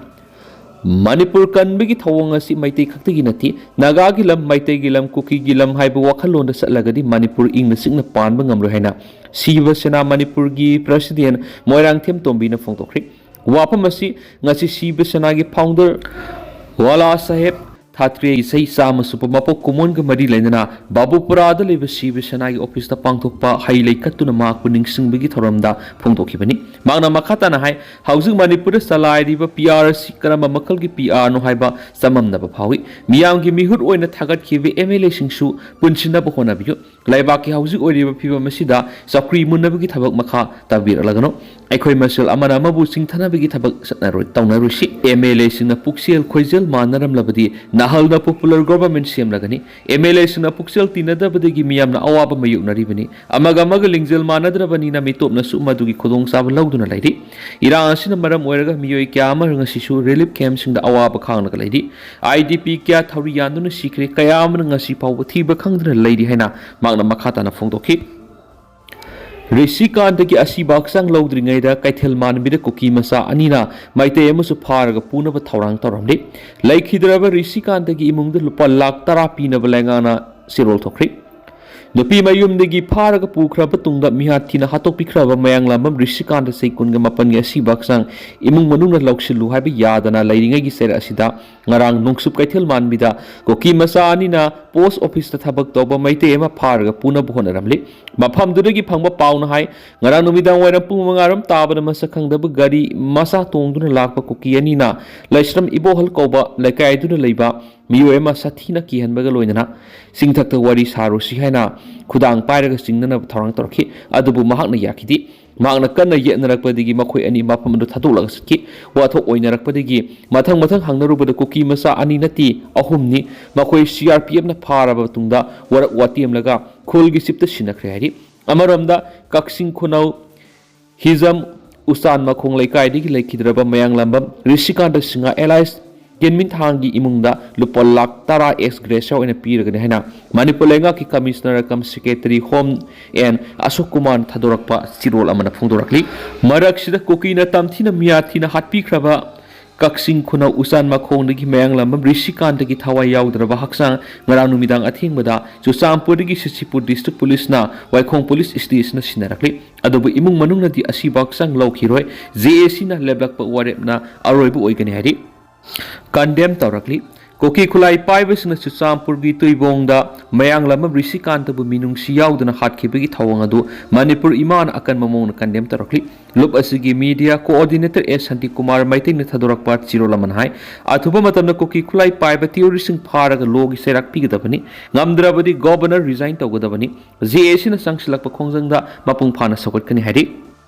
ꯃꯅꯤꯄꯨꯔ ꯀꯟꯕꯒꯤ ꯊꯧꯑꯣꯡ ꯑꯁꯤ ꯃꯩꯇꯩ ꯈꯛꯇꯒꯤ ꯅꯠꯇꯦ, ꯅꯥꯒꯥꯒꯤ ꯂꯝ, ꯃꯩꯇꯩꯒꯤ ꯂꯝ, ꯀꯨꯀꯤꯒꯤ ꯂꯝ ꯍꯥꯏꯕ ꯋꯥꯈꯜꯂꯣꯟꯗ ꯆꯠꯂꯒꯗꯤ ꯃꯅꯤꯄꯨꯔ ꯏꯪꯅ ꯆꯤꯛꯅ ꯄꯥꯟꯕ ꯉꯝꯂꯣꯏ ꯍꯥꯏꯅ ꯁꯤꯕ ꯁꯦꯅꯥ ꯃꯅꯤꯄꯨꯔꯒꯤ ꯄ꯭ꯔꯁꯤꯗꯦꯟ ꯃꯣꯏꯔꯥꯡꯊꯦꯝ ꯇꯣꯝꯕꯤꯅ ꯐꯣꯡꯗꯣꯛꯈ꯭ꯔꯤ꯫ ꯋꯥꯐꯝ ꯑꯁꯤ ꯉꯁꯤ ꯁꯤꯕ ꯁꯦꯅꯥꯒꯤ ꯐꯥꯎꯟꯗꯔ ꯕꯥꯂꯥ ꯁꯥꯍꯦꯕ ꯊꯥꯇ꯭ꯔꯦꯒꯤ ꯆꯍꯤ ꯆꯥꯝꯃ ꯁꯨꯕ ꯃꯄꯣꯛ ꯀꯨꯝꯑꯣꯟꯒ ꯃꯔꯤ ꯂꯩꯅꯅ ꯕꯥꯕꯨꯄꯨꯔꯥꯗ ꯂꯩꯕ ꯁꯤꯕ ꯁꯦꯅꯥꯒꯤ ꯑꯣꯐꯤꯁꯇ ꯄꯥꯡꯊꯣꯛꯄ ꯍꯩ ꯂꯩ ꯀꯠꯇꯨꯅ ꯃꯍꯥꯛꯄꯨ ꯅꯤꯡꯁꯤꯡꯕꯒꯤ ꯊꯧꯔꯝꯗ ꯐꯣꯡꯗꯣꯛꯈꯤꯕꯅꯤ꯫ ꯃꯍꯥꯛꯅ ꯃꯈꯥ ꯇꯥꯅ ꯍꯥꯏ, ꯍꯧꯖꯤꯛ ꯃꯅꯤꯄꯨꯔꯗ ꯆꯂꯥꯏꯔꯤꯕ ꯄꯤ ꯑꯥꯔ ꯑꯁꯤ ꯀꯔꯝꯕ ꯃꯈꯜꯒꯤ ꯄꯤ ꯑꯥꯔꯅꯣ ꯍꯥꯏꯕ ꯆꯃꯝꯅꯕ ꯐꯥꯎꯏ꯫ ꯃꯤꯌꯥꯝꯒꯤ ꯃꯤꯍꯨꯠ ꯑꯣꯏꯅ ꯊꯥꯒꯠꯈꯤꯕ ꯑꯦꯝ ꯑꯦꯜ ꯑꯦꯁꯤꯡꯁꯨ ꯄꯨꯟꯁꯤꯟꯅꯕ ꯍꯣꯠꯅꯕꯤꯌꯨ꯫ ꯂꯩꯕꯥꯛꯀꯤ ꯍꯧꯖꯤꯛ ꯑꯣꯏꯔꯤꯕ ꯐꯤꯕꯝ ꯑꯁꯤꯗ ꯆꯧꯀ꯭ꯔꯤ ꯃꯨꯟꯅꯕꯒꯤ ꯊꯕꯛ ꯃꯈꯥ ꯇꯥꯕꯤꯔꯛꯂꯒꯅꯨ꯫ ꯑꯩꯈꯣꯏ ꯃꯁꯦꯜ ꯑꯃꯅ ꯑꯃꯕꯨ ꯆꯤꯡꯊꯅꯕꯒꯤ ꯊꯕꯛ ꯆꯠꯅꯔꯣꯏ, ꯇꯧꯅꯔꯣꯏꯁꯤ꯫ ꯑꯦꯝ ꯑꯦꯜ ꯑꯦꯁꯤꯡꯅ ꯄꯨꯛꯆꯦꯜ ꯈꯣꯏꯖꯦꯜ ꯃꯥꯟꯅꯔꯝꯂꯕꯗꯤ ꯅꯍꯜꯅ ꯄꯣꯄꯨꯂꯔ ꯒꯣꯚꯔꯟꯃꯦꯟꯠ ꯁꯦꯝꯂꯒꯅꯤ꯫ ꯑꯦꯝ ꯑꯦꯜ ꯑꯦꯁꯤꯡꯅ ꯄꯨꯛꯆꯦꯜ ꯇꯤꯟꯅꯗꯕꯗꯒꯤ ꯃꯤꯌꯥꯝꯅ ꯑꯋꯥꯕ ꯃꯥꯌꯣꯛꯅꯔꯤꯕꯅꯤ꯫ ꯑꯃꯒ ꯑꯃꯒ ꯂꯤꯡꯖꯦꯜ ꯃꯥꯟꯅꯗ꯭ꯔꯕꯅꯤꯅ ꯃꯤꯇꯣꯞꯅꯁꯨ ꯃꯗꯨꯒꯤ ꯈꯨꯗꯣꯡꯆꯥꯕ ꯂꯧꯗꯨꯅ ꯂꯩꯔꯤ꯫ ꯏꯔꯥꯡ ꯑꯁꯤꯅ ꯃꯔꯝ ꯑꯣꯏꯔꯒ ꯃꯤꯑꯣꯏ ꯀꯌꯥ ꯑꯃ ꯉꯁꯤꯁꯨ ꯔꯤꯂꯤꯐ ꯀꯦꯝꯞꯁꯤꯡꯗ ꯑꯋꯥꯕ ꯈꯥꯡꯂꯒ ꯂꯩꯔꯤ꯫ ꯑꯥꯏ ꯗꯤ ꯄꯤ ꯀꯌꯥ ꯊꯧꯔꯤ ꯌꯥꯟꯗꯨꯅ ꯁꯤꯈ꯭ꯔꯦ, ꯀꯌꯥ ꯑꯃꯅ ꯉꯁꯤ ꯐꯥꯎꯕ ꯊꯤꯕ ꯈꯪꯗꯅ ꯂꯩꯔꯤ ꯍꯥꯏꯅ ꯃꯍꯥꯛꯅ ꯃꯈꯥ ꯇꯥꯅ ꯐꯣꯡꯗꯣꯛꯈꯤ꯫ ꯔꯤꯁꯤꯀꯥꯟꯇꯒꯤ ꯑꯁꯤꯕ ꯍꯛꯆꯥꯡ ꯂꯧꯗ꯭ꯔꯤꯉꯩꯗ ꯀꯩꯊꯦꯜ ꯃꯥꯟꯕꯤꯗ ꯀꯨꯀꯤ ꯃꯆꯥ ꯑꯅꯤꯅ ꯃꯩꯇꯩ ꯑꯃꯁꯨ ꯐꯥꯔꯒ ꯄꯨꯅꯕ ꯊꯧꯔꯥꯡ ꯇꯧꯔꯝꯂꯤ꯫ ꯂꯩꯈꯤꯗ꯭ꯔꯕ ꯔꯤꯁꯤꯀꯥꯟꯇꯒꯤ ꯏꯃꯨꯡꯗ ꯂꯨꯄꯥ ꯂꯥꯈ ꯇꯔꯥ ꯄꯤꯅꯕ ꯂꯩꯉꯥꯛꯅ ꯆꯦꯔꯣꯜ ꯊꯣꯛꯈ꯭ꯔꯤ꯫ ꯅꯨꯄꯤ ꯃꯌꯨꯝꯗꯒꯤ ꯐꯥꯔꯒ ꯄꯨꯈ꯭ꯔꯕ ꯇꯨꯡꯗ ꯃꯤꯍꯥꯠ ꯊꯤꯅ ꯍꯥꯠꯇꯣꯛꯄꯤꯈ꯭ꯔꯕ ꯃꯌꯥꯡꯂꯥꯝꯕꯝ ꯔꯤꯁꯤꯀꯥꯟꯇ ꯆꯍꯤ ꯀꯨꯟꯒ ꯃꯥꯄꯟꯒꯤ ꯑꯁꯤꯕ ꯍꯛꯆꯥꯡ ꯏꯃꯨꯡ ꯃꯅꯨꯡꯅ ꯂꯧꯁꯤꯜꯂꯨ ꯍꯥꯏꯕ ꯌꯥꯗꯅ ꯂꯩꯔꯤꯉꯩꯒꯤ ꯆꯩꯔꯛ ꯑꯁꯤꯗ ꯉꯔꯥꯡ ꯅꯣꯡꯆꯨꯞ ꯀꯩꯊꯦꯜ ꯃꯥꯟꯕꯤꯗ ꯀꯨꯀꯤ ꯃꯆꯥ ꯑꯅꯤꯅ ꯄꯣꯁ ꯑꯣꯐꯤꯁꯇ ꯊꯕꯛ ꯇꯧꯕ ꯃꯩꯇꯩ ꯑꯃ ꯐꯥꯔꯒ ꯄꯨꯅꯕ ꯍꯣꯠꯅꯔꯝꯂꯤ꯫ ꯃꯐꯝꯗꯨꯗꯒꯤ ꯐꯪꯕ ꯄꯥꯎꯅ ꯍꯥꯏ, ꯉꯔꯥꯡ ꯅꯨꯃꯤꯗꯥꯡ ꯋꯥꯏꯔꯝ ꯄꯨꯡ ꯃꯉꯥ ꯔꯣꯝ ꯇꯥꯕꯗ ꯃꯁꯛ ꯈꯪꯗꯕ ꯒꯥꯔꯤ ꯃꯆꯥ ꯇꯣꯡꯗꯨꯅ ꯂꯥꯛꯄ ꯀꯨꯀꯤ ꯑꯅꯤꯅ ꯂꯩꯁ꯭ꯔꯝ ꯏꯕꯣꯍꯜ ꯀꯧꯕ ꯂꯩꯀꯥꯏꯗꯨꯅ ꯂꯩꯕ ꯃꯤꯑꯣꯏ ꯑꯃ ꯁꯥꯊꯤꯅ ꯀꯤꯍꯟꯕꯒ ꯂꯣꯏꯅꯅ ꯆꯤꯡꯊꯛꯇ ꯋꯥꯔꯤ ꯁꯥꯔꯨꯁꯤ ꯍꯥꯏꯅ ꯈꯨꯗꯥꯡ ꯄꯥꯏꯔꯒ ꯆꯤꯡꯅꯅꯕ ꯊꯧꯔꯥꯡ ꯇꯧꯔꯛꯈꯤ꯫ ꯑꯗꯨꯕꯨ ꯃꯍꯥꯛꯅ ꯌꯥꯈꯤꯗꯦ꯫ ꯃꯍꯥꯛꯅ ꯀꯟꯅ ꯌꯦꯠꯅꯔꯛꯄꯗꯒꯤ ꯃꯈꯣꯏ ꯑꯅꯤ ꯃꯐꯝ ꯑꯗꯨ ꯊꯥꯗꯣꯛꯂꯒ ꯆꯠꯈꯤ꯫ ꯋꯥꯊꯣꯛ ꯑꯣꯏꯅꯔꯛꯄꯗꯒꯤ ꯃꯊꯪ ꯃꯊꯪ ꯍꯪꯅꯔꯨꯕꯗ ꯀꯨꯀꯤ ꯃꯆꯥ ꯑꯅꯤ ꯅꯠꯇꯦ, ꯑꯍꯨꯝꯅꯤ꯫ ꯃꯈꯣꯏ ꯁꯤ ꯑꯥꯔ ꯄꯤ ꯑꯦꯐꯅ ꯐꯥꯔꯕ ꯃꯇꯨꯡꯗ ꯋꯥꯔꯛ ꯋꯥꯇꯦꯝꯂꯒ ꯈꯨꯜꯒꯤ ꯆꯤꯞꯇ ꯁꯤꯟꯅꯈ꯭ꯔꯦ ꯍꯥꯏꯔꯤ꯫ ꯑꯃꯔꯣꯝꯗ ꯀꯛꯆꯤꯡ ꯈꯨꯅꯧ ꯍꯤꯖꯝ ꯎꯆꯥꯟ ꯃꯈꯣꯡ ꯂꯩꯀꯥꯏꯗꯒꯤ ꯂꯩꯈꯤꯗ꯭ꯔꯕ ꯃꯌꯥꯡꯂꯥꯝꯕꯝ ꯔꯤꯁꯤꯀꯥꯟꯇ ꯁꯤꯡꯍ ꯑꯦꯂꯥꯏꯁ ꯀꯦꯟꯃꯤꯟꯊꯥꯡꯒꯤ ꯏꯃꯨꯡꯗ ꯂꯨꯄꯥ ꯂꯥꯈ ꯇꯔꯥ ꯑꯦꯛꯁ ꯒ꯭ꯔꯦꯁꯤꯌꯥ ꯑꯣꯏꯅ ꯄꯤꯔꯒꯅꯤ ꯍꯥꯏꯅ ꯃꯅꯤꯄꯨꯔ ꯂꯩꯉꯥꯛꯀꯤ commissioner cum secretary home N Ashok ꯀꯨꯃꯥꯔꯅ ꯊꯥꯗꯣꯔꯛꯄ ꯆꯦꯔꯣꯜ ꯑꯃꯅ ꯐꯣꯡꯗꯣꯔꯛꯂꯤ꯫ ꯃꯔꯛꯁꯤꯗ ꯀꯨꯀꯤꯅ ꯇꯝꯊꯤꯅ ꯃꯤꯌꯥꯊꯤꯅ ꯍꯥꯠꯄꯤꯈ꯭ꯔꯕ ꯀꯛꯆꯤꯡ ꯈꯨꯅꯧ ꯎꯆꯥꯟ ꯃꯈꯣꯡꯗꯒꯤ ꯃꯌꯥꯡꯂꯝꯕꯝ ꯔꯤꯁꯤꯀꯥꯟꯇꯒꯤ ꯊꯋꯥꯏ ꯌꯥꯎꯗ꯭ꯔꯕ ꯍꯛꯆꯥꯡ ꯉꯔꯥꯡ ꯅꯨꯃꯤꯗꯥꯡ ꯑꯊꯦꯡꯕꯗ ꯆꯨꯔꯆꯥꯟꯄꯨꯔꯗꯒꯤ ꯁꯤꯁꯤꯄꯨꯔ ꯗꯤꯁꯇ꯭ꯔꯤꯛ ꯄꯨꯂꯤꯁꯅ ꯋꯥꯏꯈꯣꯡ ꯄꯨꯂꯤꯁ ꯁ꯭ꯇꯦꯁꯟꯗ ꯁꯤꯟꯅꯔꯛꯂꯤ꯫ ꯑꯗꯨꯕꯨ ꯏꯃꯨꯡ ꯃꯅꯨꯡꯅꯗꯤ ꯑꯁꯤꯕ ꯍꯛꯆꯥꯡ ꯂꯧꯈꯤꯔꯣꯏ, ꯖꯦ ꯑꯦ ꯁꯤꯅ ꯂꯦꯞꯂꯛꯄ ꯋꯥꯔꯦꯞꯅ ꯑꯔꯣꯏꯕ ꯑꯣꯏꯒꯅꯤ ꯍꯥꯏꯔꯤ꯫ ꯀꯟꯗꯦꯝ ꯇꯧꯔꯛꯂꯤ꯫ ꯀꯨꯀꯤ ꯈꯨꯠꯂꯥꯏ ꯄꯥꯏꯕꯁꯤꯡꯅ ꯆꯨꯔꯆꯥꯟꯄꯨꯔꯒꯤ ꯇꯨꯏꯕꯣꯡꯗ ꯃꯌꯥꯡꯂꯝꯕꯝ ꯔꯤꯁꯤꯀꯥꯟꯇꯕꯨ ꯃꯤꯅꯨꯡꯁꯤ ꯌꯥꯎꯗꯅ ꯍꯥꯠꯈꯤꯕꯒꯤ ꯊꯧꯑꯣꯡ ꯑꯗꯨ ꯃꯅꯤꯄꯨꯔ ꯏꯃꯥꯅ ꯑꯀꯟꯕ ꯃꯑꯣꯡꯗ ꯀꯟꯗꯦꯝ ꯇꯧꯔꯛꯂꯤ꯫ ꯂꯨꯞ ꯑꯁꯤꯒꯤ ꯃꯤꯗꯤꯌꯥ ꯀꯣꯑꯣꯔꯗꯤꯅꯦꯇꯔ ꯑꯦꯁ ꯁꯥꯟꯇꯤꯀꯨꯃꯥꯔ ꯃꯩꯇꯩꯅ ꯊꯥꯗꯣꯔꯛꯄ ꯆꯦꯔꯣꯜ ꯑꯃꯅ ꯍꯥꯏ, ꯑꯊꯨꯕ ꯃꯇꯝꯗ ꯀꯨꯀꯤ ꯈꯨꯠꯂꯥꯏ ꯄꯥꯏꯕ ꯇꯤꯑꯣꯔꯤꯁꯤꯡ ꯐꯥꯔꯒ ꯂꯣꯒꯤ ꯆꯩꯔꯥꯛ ꯄꯤꯒꯗꯕꯅꯤ, ꯉꯝꯗ꯭ꯔꯕꯗꯤ ꯒꯣꯕꯔꯅꯔ ꯔꯤꯖꯥꯏꯟ ꯇꯧꯒꯗꯕꯅꯤ, ꯖꯦ ꯑꯦ ꯁꯤꯅ ꯆꯪꯁꯤꯜꯂꯛꯄ ꯈꯣꯡꯖꯪꯗ ꯃꯄꯨꯡ ꯐꯥꯅ ꯁꯧꯒꯠꯀꯅꯤ ꯍꯥꯏꯔꯤ꯫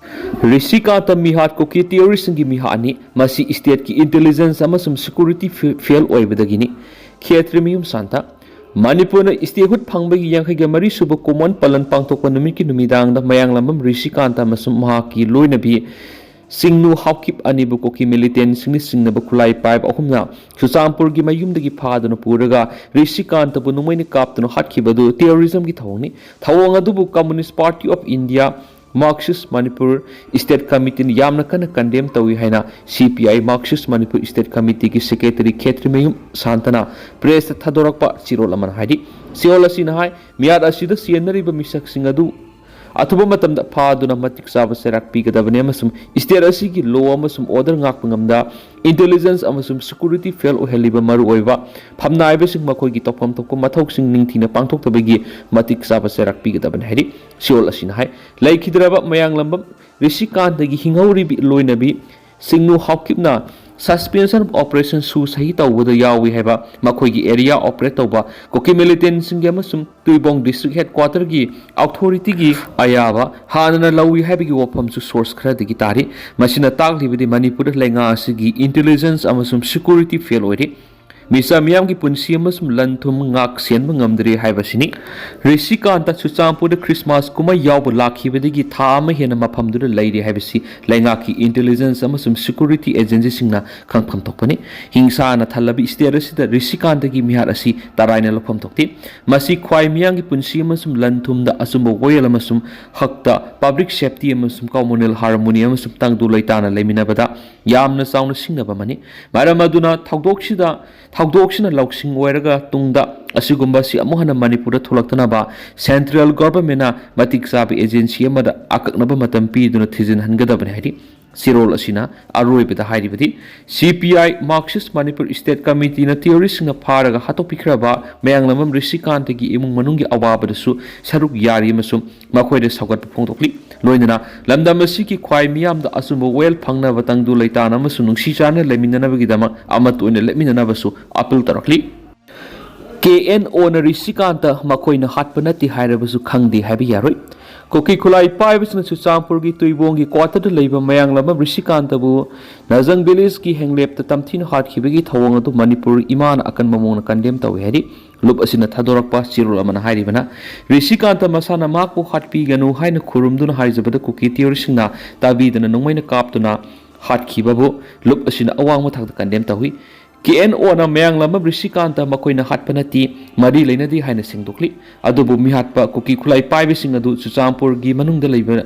ꯔꯤꯁꯤꯀꯥꯟꯇ ꯃꯤꯍꯥꯠ ꯀꯨꯀꯤ ꯇꯤꯑꯣꯔꯤꯁꯤꯡꯒꯤ ꯃꯤꯍꯥꯠꯅꯤ꯫ ꯃꯁꯤ ꯁ꯭ꯇꯦꯠꯀꯤ ꯏꯟꯇꯦꯂꯤꯖꯦꯟꯁ ꯑꯃꯁꯨꯡ ꯁꯦꯀ꯭ꯌꯨꯔꯤꯇꯤ ꯐꯦ-, ꯐꯦꯜ ꯑꯣꯏꯕꯗꯒꯤꯅꯤ꯫ ꯈꯦꯇ꯭ꯔꯤꯃꯌꯨꯝ ꯁꯥꯟꯇ꯫ ꯃꯅꯤꯄꯨꯔꯅ ꯁ꯭ꯇꯦꯠꯍꯨꯗ ꯐꯪꯕꯒꯤ ꯌꯥꯡꯈꯩꯒ ꯃꯔꯤ ꯁꯨꯕ ꯀꯨꯝꯑꯣꯟ ꯄꯥꯂꯟ ꯄꯥꯡꯊꯣꯛꯄ ꯅꯨꯃꯤꯠꯀꯤ ꯅꯨꯃꯤꯗꯥꯡꯗ ꯃꯌꯥꯡꯂꯝꯕꯝ ꯔꯤꯁꯤꯀꯥꯟꯇ ꯑꯃꯁꯨꯡ ꯃꯍꯥꯛꯀꯤ ꯂꯣꯏꯅꯕꯤ ꯁꯤꯡꯅꯨ ꯍꯥꯎꯀꯤꯞ ꯑꯅꯤꯕꯨ ꯀꯨꯀꯤ ꯃꯤꯂꯤꯇꯦꯟꯁꯤꯡꯅ ꯆꯤꯡꯅꯕ ꯈꯨꯠꯂꯥꯏ ꯄꯥꯏꯕ ꯑꯍꯨꯝꯅ ꯆꯨꯔꯆꯥꯟꯄꯨꯔꯒꯤ ꯃꯌꯨꯝꯗꯒꯤ ꯐꯥꯗꯨꯅ ꯄꯨꯔꯒ ꯔꯤꯁꯤꯀꯥꯟꯇꯕꯨ ꯅꯣꯡꯃꯩꯅ ꯀꯥꯞꯇꯨꯅ ꯍꯥꯠꯈꯤꯕ ꯑꯗꯨ ꯇꯦꯔꯣꯔꯤꯖꯝꯒꯤ ꯊꯧꯑꯣꯡꯅꯤ꯫ ꯊꯧꯑꯣꯡ ꯑꯗꯨꯕꯨ Communist Party of India, Marxist Manipur State Committeeꯅ ꯌꯥꯝꯅ ꯀꯟꯅ ꯀꯟꯗꯦꯝ ꯇꯧꯏ ꯍꯥꯏꯅ C P I Marxist Manipur State Committeeꯒꯤ ꯁꯦꯀ꯭ꯔꯦꯇꯔꯤ ꯈꯦꯇ꯭ꯔꯤꯃꯌꯨꯝ ꯁꯥꯟꯇꯅ ꯄ꯭ꯔꯦꯁꯇ ꯊꯥꯗꯣꯔꯛꯄ ꯆꯦꯔꯣꯜ ꯑꯃꯅ ꯍꯥꯏꯔꯤ꯫ ꯆꯦꯔꯣꯜ ꯑꯁꯤꯅ ꯍꯥꯏ, ꯃꯤꯍꯥꯠ ꯑꯁꯤꯗ ꯆꯦꯟꯅꯔꯤꯕ ꯃꯤꯁꯛꯁꯤꯡ ꯑꯗꯨ ꯑꯊꯨꯕ ꯃꯇꯝꯗ ꯐꯥꯗꯨꯅ ꯃꯇꯤꯛ ꯆꯥꯕ ꯆꯩꯔꯥꯛ ꯄꯤꯒꯗꯕꯅꯤ ꯑꯃꯁꯨꯡ ꯁ꯭ꯇꯦꯠ ꯑꯁꯤꯒꯤ ꯂꯣ ꯑꯃꯁꯨꯡ ꯑꯣꯔꯗꯔ ꯉꯥꯛꯄ ꯉꯝꯗ ꯏꯟꯇꯦꯂꯤꯖꯦꯟꯁ ꯑꯃꯁꯨꯡ ꯁꯦꯀ꯭ꯌꯨꯔꯤꯇꯤ ꯐꯦꯜ ꯑꯣꯏꯍꯜꯂꯤꯕ ꯃꯔꯨꯑꯣꯏꯕ ꯐꯝꯅꯥꯏꯕꯁꯤꯡ ꯃꯈꯣꯏꯒꯤ ꯇꯧꯐꯝ ꯊꯣꯛꯄ ꯃꯊꯧꯁꯤꯡ ꯅꯤꯡꯊꯤꯅ ꯄꯥꯡꯊꯣꯛꯇꯕꯒꯤ ꯃꯇꯤꯛ ꯆꯥꯕ ꯆꯩꯔꯥꯛ ꯄꯤꯒꯗꯕꯅꯤ ꯍꯥꯏꯔꯤ꯫ ꯆꯦꯔꯣꯜ ꯑꯁꯤꯅ ꯍꯥꯏ, ꯂꯩꯈꯤꯗ꯭ꯔꯕ ꯃꯌꯥꯡꯂꯝꯕꯝ ꯔꯤꯁꯤꯀꯥꯟꯇꯒꯤ ꯍꯤꯡꯍꯧꯔꯤꯕꯤ ꯂꯣꯏꯅꯕꯤ ꯁꯤꯡꯅꯨ ꯍꯥꯎꯀꯤꯞꯅ Suspension of Operation ꯁꯨ ꯁꯍꯤ ꯇꯧꯕꯗ ꯌꯥꯎꯏ ꯍꯥꯏꯕ ꯃꯈꯣꯏꯒꯤ ꯑꯦꯔꯤꯌꯥ ꯑꯣꯄꯔꯦꯠ ꯇꯧꯕ ꯀꯨꯀꯤ ꯃꯤꯂꯤꯇꯦꯟꯁꯤꯡꯒꯤ ꯑꯃꯁꯨꯡ ꯇꯨꯏꯕꯣꯡ ꯗꯤꯁꯇ꯭ꯔꯤꯛ ꯍꯦꯗꯀ꯭ꯋꯥꯇꯔꯒꯤ ꯑꯣꯊꯣꯔꯤꯇꯤꯒꯤ ꯑꯌꯥꯕ ꯍꯥꯟꯅꯅ ꯂꯧꯏ ꯍꯥꯏꯕꯒꯤ ꯋꯥꯐꯝꯁꯨ ꯁꯣꯔꯁ ꯈꯔꯗꯒꯤ ꯇꯥꯔꯤ꯫ ꯃꯁꯤꯅ ꯇꯥꯛꯂꯤꯕꯗꯤ ꯃꯅꯤꯄꯨꯔꯗ ꯂꯩꯉꯥꯛ ꯑꯁꯤꯒꯤ ꯏꯟꯇꯦꯂꯤꯖꯦꯟꯁ ꯑꯃꯁꯨꯡ ꯁꯦꯀ꯭ꯌꯨꯔꯤꯇꯤ ꯐꯦꯜ ꯑꯣꯏꯔꯤ꯫ ꯃꯤꯁꯥ ꯃꯤꯌꯥꯝꯒꯤ ꯄꯨꯟꯁꯤ ꯑꯃꯁꯨꯡ ꯂꯟ ꯊꯨꯝ ꯉꯥꯛ ꯁꯦꯟꯕ ꯉꯝꯗ꯭ꯔꯦ ꯍꯥꯏꯕꯁꯤꯅꯤ꯫ ꯔꯤꯁꯤꯀꯥꯟꯇ ꯆꯨꯔꯆꯥꯟꯄꯨꯔꯗ ꯈ꯭ꯔꯤꯁꯃꯥꯁ ꯀꯨꯝꯍꯩ ꯌꯥꯎꯕ ꯂꯥꯛꯈꯤꯕꯗꯒꯤ ꯊꯥ ꯑꯃ ꯍꯦꯟꯅ ꯃꯐꯝꯗꯨꯗ ꯂꯩꯔꯦ ꯍꯥꯏꯕꯁꯤ ꯂꯩꯉꯥꯛꯀꯤ ꯏꯟꯇꯦꯂꯤꯖꯦꯟꯁ ꯑꯃꯁꯨꯡ ꯁꯦꯀ꯭ꯌꯨꯔꯤꯇꯤ ꯑꯦꯖꯦꯟꯁꯤꯁꯤꯡꯅ ꯈꯪꯐꯝ ꯊꯣꯛꯄꯅꯤ꯫ ꯍꯤꯡꯁꯥꯅ ꯊꯜꯂꯕ ꯏꯁꯇꯦꯠ ꯑꯁꯤꯗ ꯔꯤꯁꯤꯀꯥꯟꯇꯒꯤ ꯃꯤꯍꯥꯠ ꯑꯁꯤ ꯇꯔꯥꯏꯅ ꯂꯧꯐꯝ ꯊꯣꯛꯇꯦ꯫ ꯃꯁꯤ ꯈ꯭ꯋꯥꯏ ꯃꯤꯌꯥꯝꯒꯤ ꯄꯨꯟꯁꯤ ꯑꯃꯁꯨꯡ ꯂꯟ ꯊꯨꯝꯗ ꯑꯆꯨꯝꯕ ꯋꯥꯌꯦꯜ ꯑꯃꯁꯨꯡ ꯍꯛꯇ, ꯄꯕ꯭ꯂꯤꯛ ꯁꯦꯐꯇꯤ ꯑꯃꯁꯨꯡ ꯀꯃꯨꯅꯦꯜ ꯍꯥꯔꯃꯣꯅꯤ ꯑꯃꯁꯨꯡ ꯇꯪꯗꯨ ꯂꯩꯇꯥꯅ ꯂꯩꯃꯤꯟꯅꯕꯗ ꯌꯥꯝꯅ ꯆꯥꯎꯅ ꯁꯤꯡꯅꯕ ꯑꯃꯅꯤ꯫ ꯃꯔꯝ ꯑꯗꯨꯅ ꯊꯧꯗꯣꯛꯁꯤꯗ ꯊꯧꯗꯣꯛꯁꯤꯅ ꯂꯧꯁꯤꯡ ꯑꯣꯏꯔꯒ ꯇꯨꯡꯗ ꯑꯁꯤꯒꯨꯝꯕꯁꯤ ꯑꯃꯨꯛ ꯍꯟꯅ ꯃꯅꯤꯄꯨꯔꯗ ꯊꯣꯛꯂꯛꯇꯅꯕ ꯁꯦꯟꯇ꯭ꯔꯦꯜ ꯒꯣꯚꯔꯟꯃꯦꯟꯅ ꯃꯇꯤꯛ ꯆꯥꯕ ꯑꯦꯖꯦꯟꯁꯤ ꯑꯃꯗ ꯑꯀꯛꯅꯕ ꯃꯇꯝ ꯄꯤꯗꯨꯅ ꯊꯤꯖꯤꯟꯍꯟꯒꯗꯕꯅꯤ ꯍꯥꯏꯔꯤ꯫ ꯆꯦꯔꯣꯜ ꯑꯁꯤꯅ ꯑꯔꯣꯏꯕꯗ ꯍꯥꯏꯔꯤꯕꯗꯤ, ꯁꯤ ꯄꯤ ꯑꯥꯏ, ꯃꯥꯔꯛꯁꯤꯁ ꯃꯅꯤꯄꯨꯔ ꯏꯁꯇꯦꯠ ꯀꯃꯤꯇꯤꯅ ꯇꯦꯔꯣꯔꯤꯁꯁꯤꯡꯅ ꯐꯥꯔꯒ ꯍꯥꯠꯇꯣꯛꯄꯤꯈ꯭ꯔꯕ ꯃꯌꯥꯡꯂꯝꯕꯝ ꯔꯤꯁꯤꯀꯥꯟꯇꯒꯤ ꯏꯃꯨꯡ ꯃꯅꯨꯡꯒꯤ ꯑꯋꯥꯕꯗꯁꯨ ꯁꯔꯨꯛ ꯌꯥꯔꯤ ꯑꯃꯁꯨꯡ ꯃꯈꯣꯏꯗ ꯁꯧꯒꯠꯄ ꯐꯣꯡꯗꯣꯛꯂꯤ꯫ ꯂꯣꯏꯅꯅ ꯂꯝꯗꯝ ꯑꯁꯤꯒꯤ ꯈ꯭ꯋꯥꯏ ꯃꯤꯌꯥꯝꯗ ꯑꯆꯨꯝꯕ ꯋꯥꯌꯦꯜ ꯐꯪꯅꯕ, ꯇꯪꯗꯨ ꯂꯩꯇꯥꯅ ꯑꯃꯁꯨꯡ ꯅꯨꯡꯁꯤ ꯆꯥꯟꯅꯅ ꯂꯩꯃꯤꯟꯅꯅꯕꯒꯤꯗꯃꯛ ꯑꯃꯠꯇ ꯑꯣꯏꯅ ꯂꯦꯞꯃꯤꯟꯅꯅꯕꯁꯨ ꯑꯥꯄꯤꯜ ꯇꯧꯔꯛꯂꯤ꯫ ꯀꯦ ꯑꯦꯟ ꯑꯣꯅ ꯔꯤꯁꯤꯀꯥꯟꯇ ꯃꯈꯣꯏꯅ ꯍꯥꯠꯄ ꯅꯠꯇꯦ ꯍꯥꯏꯔꯕꯁꯨ ꯈꯪꯗꯦ ꯍꯥꯏꯕ ꯌꯥꯔꯣꯏ꯫ ꯀꯨꯀꯤ ꯈꯨꯠꯂꯥꯏ ꯄꯥꯏꯕꯁꯤꯡꯅ ꯆꯨꯔꯆꯥꯟꯄꯨꯔꯒꯤ ꯇꯨꯏꯕꯣꯡꯒꯤ ꯀ꯭ꯋꯥꯇꯔꯗ ꯂꯩꯕ ꯃꯌꯥꯡꯂꯝꯕꯝ ꯔꯤꯁꯤꯀꯥꯟꯇꯕꯨ ꯅꯖꯪ ꯚꯤꯂꯦꯖꯀꯤ ꯍꯦꯡꯂꯦꯞꯇ ꯇꯝꯊꯤꯅ ꯍꯥꯠꯈꯤꯕꯒꯤ ꯊꯧꯑꯣꯡ ꯑꯗꯨ ꯃꯅꯤꯄꯨꯔ ꯏꯃꯥꯅ ꯑꯀꯟꯕ ꯃꯑꯣꯡꯗ ꯀꯟꯗꯦꯝ ꯇꯧꯏ ꯍꯥꯏꯔꯤ꯫ ꯂꯨꯞ ꯑꯁꯤꯅ ꯊꯥꯗꯣꯔꯛꯄ ꯆꯦꯔꯣꯜ ꯑꯃꯅ ꯍꯥꯏꯔꯤꯕꯅ, ꯔꯤꯁꯤꯀꯥꯟꯇ ꯃꯁꯥꯅ ꯃꯍꯥꯛꯄꯨ ꯍꯥꯠꯄꯤꯒꯅꯨ ꯍꯥꯏꯅ ꯈꯨꯔꯨꯝꯗꯨꯅ ꯍꯥꯏꯖꯕꯗ ꯀꯨꯀꯤ ꯇꯦꯔꯣꯔꯤꯁꯁꯤꯡꯅ ꯇꯥꯕꯤꯗꯅ ꯅꯣꯡꯃꯩꯅ ꯀꯥꯞꯇꯨꯅ ꯍꯥꯠꯈꯤꯕꯕꯨ ꯂꯨꯞ ꯑꯁꯤꯅ ꯑꯋꯥꯡꯕ ꯊꯥꯛꯇ ꯀꯟꯗꯦꯝ ꯇꯧꯏ꯫ ꯀꯦ ꯑꯦꯟ ꯑꯣꯅ ꯃꯌꯥꯡꯂꯝꯕꯝ ꯔꯤꯁꯤꯀꯥꯟꯇ ꯃꯈꯣꯏꯅ ꯍꯥꯠꯄ ꯅꯠꯇꯦ, ꯃꯔꯤ ꯂꯩꯅꯗꯦ ꯍꯥꯏꯅ ꯁꯦꯡꯗꯣꯛꯂꯤ꯫ ꯑꯗꯨꯕꯨ ꯃꯤꯍꯥꯠꯄ ꯀꯨꯀꯤ ꯈꯨꯠꯂꯥꯏ ꯄꯥꯏꯕꯁꯤꯡ ꯑꯗꯨ ꯆꯨꯔꯆꯥꯟꯄꯨꯔꯒꯤ ꯃꯅꯨꯡꯗ ꯂꯩꯕ,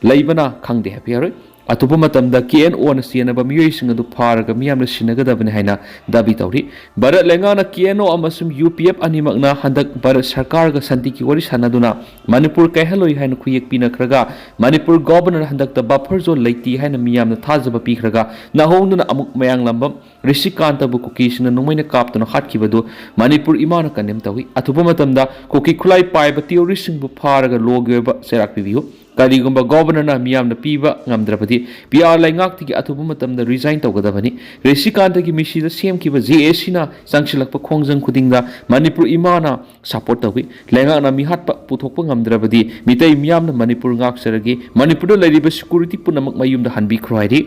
ꯂꯩꯕꯅ ꯈꯪꯗꯦ ꯍꯥꯏꯕ ꯌꯥꯔꯣꯏ꯫ ꯑꯊꯨꯕ ꯃꯇꯝꯗ ꯀꯦ ꯑꯦꯟ ꯑꯣꯅ ꯆꯦꯟꯅꯕ ꯃꯤꯑꯣꯏꯁꯤꯡ ꯑꯗꯨ ꯐꯥꯔꯒ ꯃꯤꯌꯥꯝꯅ ꯁꯤꯟꯅꯒꯗꯕꯅꯤ ꯍꯥꯏꯅ ꯗꯥꯕꯤ ꯇꯧꯔꯤ꯫ ꯚꯥꯔꯠ ꯂꯩꯉꯥꯛꯅ ꯀꯦ ꯑꯦꯟ ꯑꯣ ꯑꯃꯁꯨꯡ ꯌꯨ ꯄꯤ ꯑꯦꯐ ꯑꯅꯤꯃꯛꯅ ꯍꯟꯗꯛ ꯚꯥꯔꯠ ꯁꯔꯀꯥꯔꯒ ꯁꯥꯟꯇꯤꯒꯤ ꯋꯥꯔꯤ ꯁꯥꯟꯅꯗꯨꯅ ꯃꯅꯤꯄꯨꯔ ꯀꯥꯏꯍꯜꯂꯣꯏ ꯍꯥꯏꯅ ꯈꯨꯌꯦꯛ ꯄꯤꯅꯈ꯭ꯔꯒ, ꯃꯅꯤꯄꯨꯔ ꯒꯣꯚꯔꯅꯔ ꯍꯟꯗꯛꯇ ꯕꯐꯔ ꯖꯣꯟ ꯂꯩꯇꯦ ꯍꯥꯏꯅ ꯃꯤꯌꯥꯝꯅ ꯊꯥꯖꯕ ꯄꯤꯈ꯭ꯔꯒ, ꯅꯧꯍꯧꯅꯅ ꯑꯃꯨꯛ ꯃꯌꯥꯡꯂꯝꯕꯝ ꯔꯤꯁꯤꯀꯥꯟꯇꯕꯨ ꯀꯨꯀꯤꯁꯤꯡꯅ ꯅꯣꯡꯃꯩꯅ ꯀꯥꯞꯇꯨꯅ ꯍꯥꯠꯈꯤꯕꯗꯨ ꯃꯅꯤꯄꯨꯔ ꯏꯃꯥꯅ ꯀꯟꯗꯦꯝ ꯇꯧꯏ꯫ ꯑꯊꯨꯕ ꯃꯇꯝꯗ ꯀꯨꯀꯤ ꯈꯨꯠꯂꯥꯏ ꯄꯥꯏꯕ ꯇꯦꯔꯣꯔꯤꯁꯁꯤꯡꯕꯨ ꯐꯥꯔꯒ ꯂꯣꯒꯤ ꯑꯣꯏꯕ ꯆꯩꯔꯥꯛ ꯄꯤꯕꯤꯌꯨ꯫ ꯀꯔꯤꯒꯨꯝꯕ ꯒꯣꯚꯔꯅꯔꯅ ꯃꯤꯌꯥꯝꯅ ꯄꯤꯕ ꯉꯝꯗ꯭ꯔꯕꯗꯤ, ꯄꯤ ꯑꯥꯔ ꯂꯩꯉꯥꯛꯇꯒꯤ ꯑꯊꯨꯕ ꯃꯇꯝꯗ ꯔꯤꯖꯥꯏꯟ ꯇꯧꯒꯗꯕꯅꯤ꯫ ꯔꯤꯁꯤꯀꯥꯟꯇꯒꯤ ꯃꯤꯁꯤꯗ ꯁꯦꯝꯈꯤꯕ ꯖꯦ ꯑꯦ ꯁꯤꯅ ꯆꯪꯁꯤꯜꯂꯛꯄ ꯈꯣꯡꯖꯪ ꯈꯨꯗꯤꯡꯗ ꯃꯅꯤꯄꯨꯔ ꯏꯃꯥꯅ ꯁꯄꯣꯔꯠ ꯇꯧꯏ꯫ ꯂꯩꯉꯥꯛꯅ ꯃꯤꯍꯥꯠꯄ ꯄꯨꯊꯣꯛꯄ ꯉꯝꯗ꯭ꯔꯕꯗꯤ, ꯃꯤꯇꯩ ꯃꯤꯌꯥꯝꯅ ꯃꯅꯤꯄꯨꯔ ꯉꯥꯛꯆꯔꯒꯦ꯫ ꯃꯅꯤꯄꯨꯔꯗ ꯂꯩꯔꯤꯕ ꯁꯦꯀ꯭ꯌꯨꯔꯤꯇꯤ ꯄꯨꯝꯅꯃꯛ ꯃꯌꯨꯝꯗ ꯍꯟꯕꯤꯈ꯭ꯔꯣ ꯍꯥꯏꯔꯤ꯫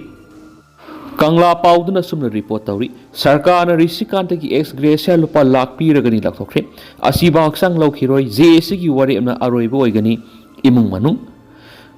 ꯀꯪꯂꯥ ꯄꯥꯎꯗꯨꯅ ꯑꯁꯨꯝꯅ ꯔꯤꯄꯣꯔꯠ ꯇꯧꯔꯤ꯫ ꯁꯔꯀꯥꯔꯅ ꯔꯤꯁꯤꯀꯥꯟꯇꯒꯤ ꯑꯦꯛꯁ ꯒ꯭ꯔꯦꯁꯤꯌꯥ ꯂꯨꯄꯥ ꯂꯥꯈ ꯄꯤꯔꯒꯅꯤ ꯂꯥꯎꯊꯣꯛꯈ꯭ꯔꯦ꯫ ꯑꯁꯤꯕ ꯍꯛꯆꯥꯡ ꯂꯧꯈꯤꯔꯣꯏ꯫ ꯖꯦ ꯑꯦ ꯁꯤꯒꯤ ꯋꯥꯔꯦꯞꯅ ꯑꯔꯣꯏꯕ ꯑꯣꯏꯒꯅꯤ꯫ ꯏꯃꯨꯡ ꯃꯅꯨꯡ꯫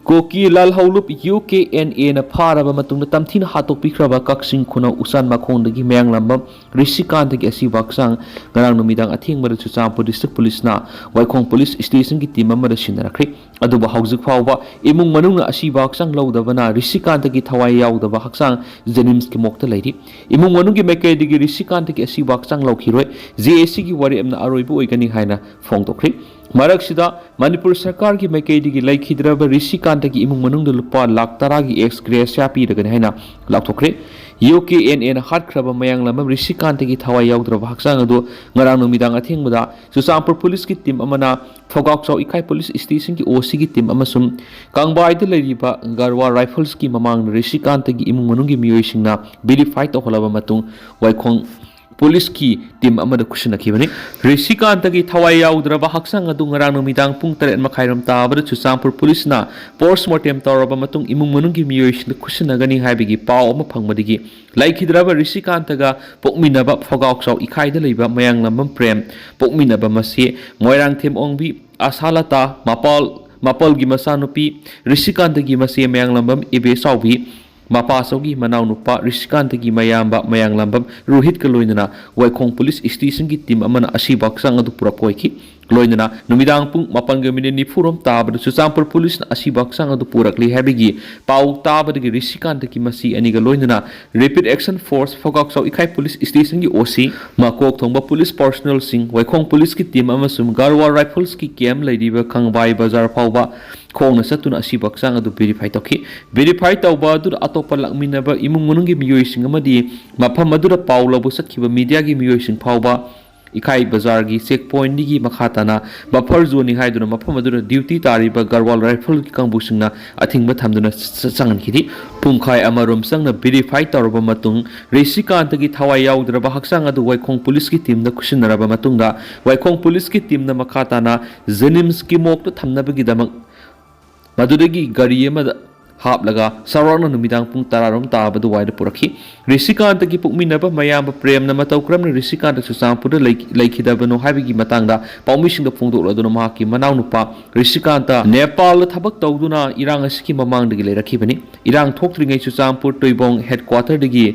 ꯀꯨꯀꯤ ꯂꯥꯜꯍꯧꯂꯨꯞ ꯌꯨ ꯀꯦ ꯑꯦꯟ ꯑꯦꯅ ꯐꯥꯔꯕ ꯃꯇꯨꯡꯗ ꯇꯝꯊꯤꯅ ꯍꯥꯠꯇꯣꯛꯄꯤꯈ꯭ꯔꯕ ꯀꯛꯆꯤꯡ ꯈꯨꯅꯧ ꯎꯆꯥꯟ ꯃꯈꯣꯡꯗꯒꯤ ꯃꯌꯥꯡꯂꯝꯕꯝ ꯔꯤꯁꯤꯀꯥꯟꯇꯒꯤ ꯑꯁꯤꯕ ꯍꯛꯆꯥꯡ ꯉꯔꯥꯡ ꯅꯨꯃꯤꯗꯥꯡ ꯑꯊꯦꯡꯕꯗ ꯆꯨꯔꯆꯥꯟꯄꯨꯔ ꯗꯤꯁꯇ꯭ꯔꯤꯛ ꯄꯨꯂꯤꯁꯅ ꯋꯥꯏꯈꯣꯡ ꯄꯨꯂꯤꯁ ꯁ꯭ꯇꯦꯁꯟꯒꯤ ꯇꯤꯝ ꯑꯃꯗ ꯁꯤꯟꯅꯔꯛꯈ꯭ꯔꯦ꯫ ꯑꯗꯨꯕꯨ ꯍꯧꯖꯤꯛ ꯐꯥꯎꯕ ꯏꯃꯨꯡ ꯃꯅꯨꯡꯅ ꯑꯁꯤꯕ ꯍꯛꯆꯥꯡ ꯂꯧꯗꯕꯅ ꯔꯤꯁꯤꯀꯥꯟꯇꯒꯤ ꯊꯋꯥꯏ ꯌꯥꯎꯗꯕ ꯍꯛꯆꯥꯡ ꯖꯦꯅꯤꯝꯁꯀꯤ ꯃꯣꯛꯇ ꯂꯩꯔꯤ꯫ ꯏꯃꯨꯡ ꯃꯅꯨꯡꯒꯤ ꯃꯥꯏꯀꯩꯗꯒꯤ ꯔꯤꯁꯤꯀꯥꯟꯇꯒꯤ ꯑꯁꯤꯕ ꯍꯛꯆꯥꯡ ꯂꯧꯈꯤꯔꯣꯏ꯫ ꯖꯦ ꯑꯦ ꯁꯤꯒꯤ ꯋꯥꯔꯦꯞꯅ ꯑꯔꯣꯏꯕ ꯑꯣꯏꯒꯅꯤ ꯍꯥꯏꯅ ꯐꯣꯡꯗꯣꯛꯈ꯭ꯔꯦ꯫ ꯃꯔꯛꯁꯤꯗ ꯃꯅꯤꯄꯨꯔ ꯁꯔꯀꯥꯔꯒꯤ ꯃꯥꯏꯀꯩꯗꯒꯤ ꯂꯩꯈꯤꯗ꯭ꯔꯕ ꯔꯤꯁꯤꯀꯥꯟꯇꯒꯤ ꯏꯃꯨꯡ ꯃꯅꯨꯡꯗ ꯂꯨꯄꯥ ꯂꯥꯈ ꯇꯔꯥꯒꯤ ꯑꯦꯛꯁ ꯒ꯭ꯔꯦꯁꯤꯌꯥ ꯄꯤꯔꯒꯅꯤ ꯍꯥꯏꯅ ꯂꯥꯎꯊꯣꯛꯈ꯭ꯔꯦ꯫ ꯌꯨ ꯀꯦ ꯑꯦꯟ ꯑꯦꯅ ꯍꯥꯠꯈ꯭ꯔꯕ ꯃꯌꯥꯡꯂꯝꯕꯝ ꯔꯤꯁꯤꯀꯥꯟꯇꯒꯤ ꯊꯋꯥꯏ ꯌꯥꯎꯗ꯭ꯔꯕ ꯍꯛꯆꯥꯡ ꯑꯗꯨ ꯉꯔꯥꯡ ꯅꯨꯃꯤꯗꯥꯡ ꯑꯊꯦꯡꯕꯗ ꯆꯨꯔꯆꯥꯟꯄꯨꯔ ꯄꯨꯂꯤꯁꯀꯤ ꯇꯤꯝ ꯑꯃꯅ ꯐꯧꯒꯥꯎꯆꯥꯎ ꯏꯀꯥꯏ ꯄꯨꯂꯤꯁ ꯁ꯭ꯇꯦꯁꯟꯒꯤ ꯑꯣ ꯁꯤꯒꯤ ꯇꯤꯝ ꯑꯃꯁꯨꯡ ꯀꯥꯡꯕꯥꯏꯗ ꯂꯩꯔꯤꯕ ꯒꯔꯋꯥ ꯔꯥꯏꯐꯜꯁꯀꯤ ꯃꯃꯥꯡꯗ ꯔꯤꯁꯤꯀꯥꯟꯇꯒꯤ ꯏꯃꯨꯡ ꯃꯅꯨꯡꯒꯤ ꯃꯤꯑꯣꯏꯁꯤꯡꯅ ꯚꯦꯔꯤꯐꯥꯏ ꯇꯧꯍꯜꯂꯕ ꯃꯇꯨꯡ ꯋꯥꯏꯈꯣꯡ ꯄꯨꯂꯤꯁꯀꯤ ꯇꯤꯝ ꯑꯃꯗ ꯈꯨꯠꯁꯤꯟꯅꯈꯤꯕꯅꯤ꯫ ꯔꯤꯁꯤꯀꯥꯟꯇꯒꯤ ꯊꯋꯥꯏ ꯌꯥꯎꯗ꯭ꯔꯕ ꯍꯛꯆꯥꯡ ꯑꯗꯨ ꯉꯔꯥꯡ ꯅꯨꯃꯤꯗꯥꯡ ꯄꯨꯡ ꯇꯔꯦꯠ ꯃꯈꯥꯏꯔꯣꯝ ꯇꯥꯕꯗ ꯆꯨꯔꯆꯥꯟꯄꯨꯔ ꯄꯨꯂꯤꯁꯅ ꯄꯣꯁꯃꯣꯔꯇꯦꯝ ꯇꯧꯔꯕ ꯃꯇꯨꯡ ꯏꯃꯨꯡ ꯃꯅꯨꯡꯒꯤ ꯃꯤꯑꯣꯏꯁꯤꯡꯗ ꯈꯨꯠꯁꯤꯟꯅꯒꯅꯤ ꯍꯥꯏꯕꯒꯤ ꯄꯥꯎ ꯑꯃ ꯐꯪꯕꯗꯒꯤ ꯂꯩꯈꯤꯗ꯭ꯔꯕ ꯔꯤꯁꯤꯀꯥꯟꯇꯒ ꯄꯣꯛꯃꯤꯟꯅꯕ ꯐꯧꯒꯥꯎꯆꯥꯎ ꯏꯀꯥꯏꯗ ꯂꯩꯕ ꯃꯌꯥꯡꯂꯝꯕꯝ ꯄ꯭ꯔꯦꯝ, ꯄꯣꯛꯃꯤꯟꯅꯕ ꯃꯁꯦ ꯃꯣꯏꯔꯥꯡꯊꯦꯝ ꯑꯣꯡꯕꯤ, ꯑꯁꯥꯂꯇꯥ, ꯃꯄꯥꯜ, ꯃꯥꯄꯜꯒꯤ ꯃꯆꯥꯅꯨꯄꯤ, ꯔꯤꯁꯤꯀꯥꯟꯇꯒꯤ ꯃꯆꯦ ꯃꯌꯥꯡꯂꯝꯕꯝ ꯏꯕꯦꯆꯥꯎꯕꯤ, ꯃꯄꯥꯆꯧꯒꯤ ꯃꯅꯥꯎꯅꯨꯄꯥ ꯔꯤꯁꯤꯀꯥꯟꯇꯒꯤ ꯃꯌꯥꯝꯕ ꯃꯌꯥꯡꯂꯝꯕꯝ ꯔꯣꯍꯤꯠꯀ ꯂꯣꯏꯅꯅ ꯋꯥꯏꯈꯣꯡ ꯄꯨꯂꯤꯁ ꯁ꯭ꯇꯦꯁꯟꯒꯤ ꯇꯤꯝ ꯑꯃꯅ ꯑꯁꯤꯕ ꯍꯛꯆꯥꯡ ꯑꯗꯨ ꯄꯨꯔꯛꯄ ꯑꯣꯏꯈꯤ꯫ ꯂꯣꯏꯅꯅ ꯅꯨꯃꯤꯗꯥꯡ ꯄꯨꯡ ꯃꯥꯄꯟꯒ ꯃꯤꯅꯤꯠ ꯅꯤꯐꯨꯔꯣꯝ ꯇꯥꯕꯗ ꯆꯨꯔꯆꯥꯟꯄꯨꯔ ꯄꯨꯂꯤꯁꯅ ꯑꯁꯤꯕ ꯍꯛꯆꯥꯡ ꯑꯗꯨ ꯄꯨꯔꯛꯂꯤ ꯍꯥꯏꯕꯒꯤ ꯄꯥꯎ ꯇꯥꯕꯗꯒꯤ ꯔꯤꯁꯤꯀꯥꯟꯇꯒꯤ ꯃꯆꯦ ꯑꯅꯤꯒ ꯂꯣꯏꯅꯅ ꯔꯦꯄꯤꯗ ꯑꯦꯛꯁꯟ ꯐꯣꯔꯁ ꯐꯧꯒꯥꯎꯆꯥꯎ ꯏꯀꯥꯏ ꯄꯨꯂꯤꯁ ꯁ꯭ꯇꯦꯁꯟꯒꯤ ꯑꯣ ꯁꯤ, ꯃꯀꯣꯛ ꯊꯣꯡꯕ ꯄꯨꯂꯤꯁ ꯄꯥꯔꯁꯣꯅꯦꯜꯁꯤꯡ, ꯋꯥꯏꯈꯣꯡ ꯄꯨꯂꯤꯁꯀꯤ ꯇꯤꯝ ꯑꯃꯁꯨꯡ ꯒꯥꯔꯋꯥ ꯔꯥꯏꯐꯜꯁꯀꯤ ꯀꯦꯝꯞ ꯂꯩꯔꯤꯕ ꯀꯪꯕꯥꯏ ꯕꯖꯥꯔ ꯐꯥꯎꯕ ꯈꯣꯡꯅ ꯆꯠꯇꯨꯅ ꯑꯁꯤꯕ ꯍꯛꯆꯥꯡ ꯑꯗꯨ ꯚꯦꯔꯤꯐꯥꯏ ꯇꯧꯈꯤ꯫ ꯚꯦꯔꯤꯐꯥꯏ ꯇꯧꯕ ꯑꯗꯨꯗ ꯑꯇꯣꯞꯄ ꯂꯥꯛꯃꯤꯟꯅꯕ ꯏꯃꯨꯡ ꯃꯅꯨꯡꯒꯤ ꯃꯤꯑꯣꯏꯁꯤꯡ ꯑꯃꯗꯤ ꯃꯐꯝ ꯑꯗꯨꯗ ꯄꯥꯎ ꯂꯧꯕ ꯆꯠꯈꯤꯕ ꯃꯤꯗꯤꯌꯥꯒꯤ ꯃꯤꯑꯣꯏꯁꯤꯡ ꯐꯥꯎꯕ ꯏꯀꯥꯏ ꯕꯖꯥꯔꯒꯤ ꯆꯦꯛ ꯄꯣꯏꯟꯠꯇꯒꯤ ꯃꯈꯥ ꯇꯥꯅ ꯕꯐꯔ ꯖꯣꯟꯅꯤ ꯍꯥꯏꯗꯨꯅ ꯃꯐꯝ ꯑꯗꯨꯗ ꯗ꯭ꯌꯨꯇꯤ ꯇꯥꯔꯤꯕ ꯒꯔꯋꯥꯜ ꯔꯥꯏꯐꯜꯒꯤ ꯀꯥꯡꯕꯨꯁꯤꯡꯅ ꯑꯊꯤꯡꯕ ꯊꯝꯗꯨꯅ ꯆ-, ꯆ-, ꯆꯪꯍꯟꯈꯤꯗꯦ꯫ ꯄꯨꯡꯈꯥꯏ ꯑꯃꯔꯣꯝ ꯆꯪꯅ ꯚꯦꯔꯤꯐꯥꯏ ꯇꯧꯔꯕ ꯃꯇꯨꯡ, ꯔꯤꯁꯤꯀꯥꯟꯇꯒꯤ ꯊꯋꯥꯏ ꯌꯥꯎꯗ꯭ꯔꯕ ꯍꯛꯆꯥꯡ ꯑꯗꯨ ꯋꯥꯏꯈꯣꯡ ꯄꯨꯂꯤꯁꯀꯤ ꯇꯤꯝꯗ ꯈꯨꯠꯁꯤꯟꯅꯔꯕ ꯃꯇꯨꯡꯗ, ꯋꯥꯏꯈꯣꯡ ꯄꯨꯂꯤꯁꯀꯤ ꯇꯤꯝꯅ ꯃꯈꯥ ꯇꯥꯅ ꯖꯦꯅꯤꯝꯁꯀꯤ ꯃꯣꯛꯇ ꯊꯝꯅꯕꯒꯤꯗꯃꯛ ꯃꯗꯨꯗꯒꯤ ꯒꯥꯔꯤ ꯑꯃꯗ ꯍꯥꯞꯂꯒ ꯆꯥꯎꯔꯥꯛꯅ ꯅꯨꯃꯤꯗꯥꯡ ꯄꯨꯡ ꯇꯔꯥꯔꯣꯝ ꯇꯥꯕ ꯑꯗꯨꯋꯥꯏꯗ ꯄꯨꯔꯛꯈꯤ꯫ ꯔꯤꯁꯤꯀꯥꯟꯇꯒꯤ ꯄꯣꯛꯃꯤꯟꯅꯕ ꯃꯌꯥꯝꯕ ꯄ꯭ꯔꯦꯝꯅ ꯃꯇꯧ ꯀꯔꯝꯅ ꯔꯤꯁꯤꯀꯥꯟꯇ ꯆꯨꯔꯆꯥꯟꯄꯨꯔꯗ ꯂꯩ-, ꯂꯩꯈꯤꯗꯕꯅꯣ ꯍꯥꯏꯕꯒꯤ ꯃꯇꯥꯡꯗ ꯄꯥꯎꯃꯤꯁꯤꯡꯗ ꯐꯣꯡꯗꯣꯛꯂꯗꯨꯅ ꯃꯍꯥꯛꯀꯤ ꯃꯅꯥꯎꯅꯨꯄꯥ ꯔꯤꯁꯤꯀꯥꯟꯇ ꯅꯦꯄꯥꯜꯗ ꯊꯕꯛ ꯇꯧꯗꯨꯅ ꯏꯔꯥꯡ ꯑꯁꯤꯒꯤ ꯃꯃꯥꯡꯗꯒꯤ ꯂꯩꯔꯛꯈꯤꯕꯅꯤ꯫ ꯏꯔꯥꯡ ꯊꯣꯛꯇ꯭ꯔꯤꯉꯩ ꯆꯨꯔꯆꯥꯟꯄꯨꯔ ꯇꯨꯏꯕꯣꯡ headquarterꯗꯒꯤ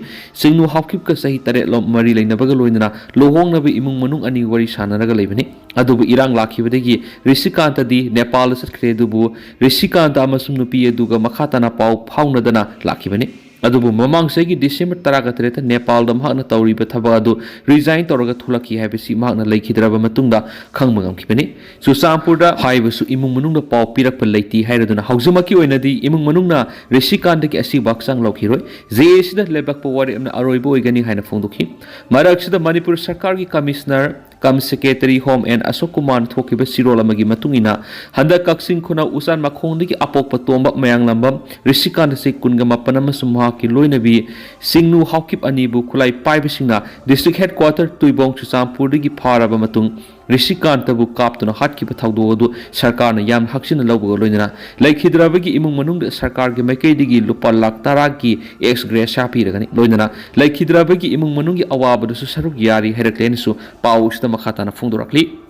ꯁꯤꯡꯅꯨ ꯍꯥꯎꯀꯤꯞꯀ ꯆꯍꯤ ꯇꯔꯦꯠꯂꯣꯝ ꯃꯔꯤ ꯂꯩꯅꯕꯒ ꯂꯣꯏꯅꯅ ꯂꯨꯍꯣꯡꯅꯕ ꯏꯃꯨꯡ ꯃꯅꯨꯡ ꯑꯅꯤ ꯋꯥꯔꯤ ꯁꯥꯟꯅꯔꯒ ꯂꯩꯕꯅꯤ꯫ ꯑꯗꯨꯕꯨ ꯏꯔꯥꯡ ꯂꯥꯛꯈꯤꯕꯗꯒꯤ ꯔꯤꯁꯤꯀꯥꯟꯇꯗꯤ ꯅꯦꯄꯥꯜꯗ ꯆꯠꯈ꯭ꯔꯦ꯫ ꯑꯗꯨꯕꯨ ꯔꯤꯁꯤꯀꯥꯟꯇ ꯑꯃꯁꯨꯡ ꯅꯨꯄꯤ ꯑꯗꯨꯒ ꯃꯈꯥ ꯇꯥꯅ ꯄꯥꯎ ꯐꯥꯎꯅꯗꯅ ꯂꯥꯛꯈꯤꯕꯅꯤ꯫ ꯑꯗꯨꯕꯨ ꯃꯃꯥꯡ ꯆꯍꯤꯒꯤ December ꯇꯔꯥꯒ ꯇꯔꯦꯠꯇ ꯅꯦꯄꯥꯜꯗ ꯃꯍꯥꯛꯅ ꯇꯧꯔꯤꯕ ꯊꯕꯛ ꯑꯗꯨ resign ꯇꯧꯔꯒ ꯊꯣꯛꯂꯛꯈꯤ ꯍꯥꯏꯕꯁꯤ ꯃꯍꯥꯛꯅ ꯂꯩꯈꯤꯗ꯭ꯔꯕ ꯃꯇꯨꯡꯗ ꯈꯪꯕ ꯉꯝꯈꯤꯕꯅꯤ꯫ ꯆꯨꯔꯆꯥꯟꯄꯨꯔꯗ ꯍꯥꯏꯕꯁꯨ ꯏꯃꯨꯡ ꯃꯅꯨꯡꯗ ꯄꯥꯎ ꯄꯤꯔꯛꯄ ꯂꯩꯇꯦ ꯍꯥꯏꯔꯗꯨꯅ ꯍꯧꯖꯤꯛꯃꯛꯀꯤ ꯑꯣꯏꯅꯗꯤ ꯏꯃꯨꯡ ꯃꯅꯨꯡꯅ ꯔꯤꯁꯤꯀꯥꯟꯇꯒꯤ ꯑꯁꯤꯕ ꯍꯛꯆꯥꯡ ꯂꯧꯈꯤꯔꯣꯏ꯫ ꯖꯦ ꯑꯦ ꯁꯤꯗ ꯂꯩꯕꯥꯛꯄ ꯋꯥꯔꯦꯞꯅ ꯑꯔꯣꯏꯕ ꯑꯣꯏꯒꯅꯤ ꯍꯥꯏꯅ ꯐꯣꯡꯗꯣꯛꯈꯤ꯫ ꯃꯔꯛꯁꯤꯗ ꯃꯅꯤꯄꯨꯔ ꯁꯔꯀꯥꯔꯒꯤ Commissioner cum Secretary Home N ꯑꯁꯣꯛ ꯀꯨꯃꯥꯔꯅ ꯊꯣꯛꯈꯤꯕ ꯆꯤꯔꯣꯜ ꯑꯃꯒꯤ ꯃꯇꯨꯡ ꯏꯟꯅ, ꯍꯟꯗꯛ ꯀꯛꯆꯤꯡ ꯈꯨꯅꯧ ꯎꯆꯥꯟ ꯃꯈꯣꯡꯗꯒꯤ ꯑꯄꯣꯛꯄ ꯇꯣꯝꯕ ꯃꯌꯥꯡꯂꯝꯕꯝ ꯔꯤꯁꯤꯀꯥꯟꯇ ꯆꯍꯤ ꯀꯨꯟꯒ ꯃꯥꯄꯟ ꯑꯃꯁꯨꯡ ꯃꯍꯥꯛꯀꯤ ꯂꯣꯏꯅꯕꯤ ꯁꯤꯡꯅꯨ ꯍꯥꯎꯀꯤꯞ ꯑꯅꯤꯕꯨ ꯈꯨꯠꯂꯥꯏ ꯄꯥꯏꯕꯁꯤꯡꯅ district headquarter ꯇꯨꯏꯕꯣꯡ ꯆꯨꯔꯆꯥꯟꯄꯨꯔꯗꯒꯤ ꯐꯥꯔꯕ ꯃꯇꯨꯡ ꯔꯤꯁꯤꯀꯥꯟꯇꯕꯨ ꯀꯥꯞꯇꯨꯅ ꯍꯥꯠꯈꯤꯕ ꯊꯧꯗꯣꯛ ꯑꯗꯨ ꯁꯔꯀꯥꯔꯅ ꯌꯥꯝꯅ ꯍꯛꯆꯤꯟꯅ ꯂꯧꯕꯒ ꯂꯣꯏꯅꯅ ꯂꯩꯈꯤꯗ꯭ꯔꯕꯒꯤ ꯏꯃꯨꯡ ꯃꯅꯨꯡꯗ ꯁꯔꯀꯥꯔꯒꯤ ꯃꯥꯏꯀꯩꯗꯒꯤ ꯂꯨꯄꯥ ꯂꯥꯈ ꯇꯔꯥꯒꯤ ex gratia ꯄꯤꯔꯒꯅꯤ꯫ ꯂꯣꯏꯅꯅ ꯂꯩꯈꯤꯗ꯭ꯔꯕꯒꯤ ꯏꯃꯨꯡ ꯃꯅꯨꯡꯒꯤ ꯑꯋꯥꯕꯗꯨꯁꯨ ꯁꯔꯨꯛ ꯌꯥꯔꯤ ꯍꯥꯏꯔꯛꯂꯦ ꯍꯥꯏꯅꯁꯨ ꯄꯥꯎ ꯑꯁꯤꯗ ꯃꯈꯥ ꯇꯥꯅ ꯐꯣꯡꯗꯣꯔꯛꯂꯤ꯫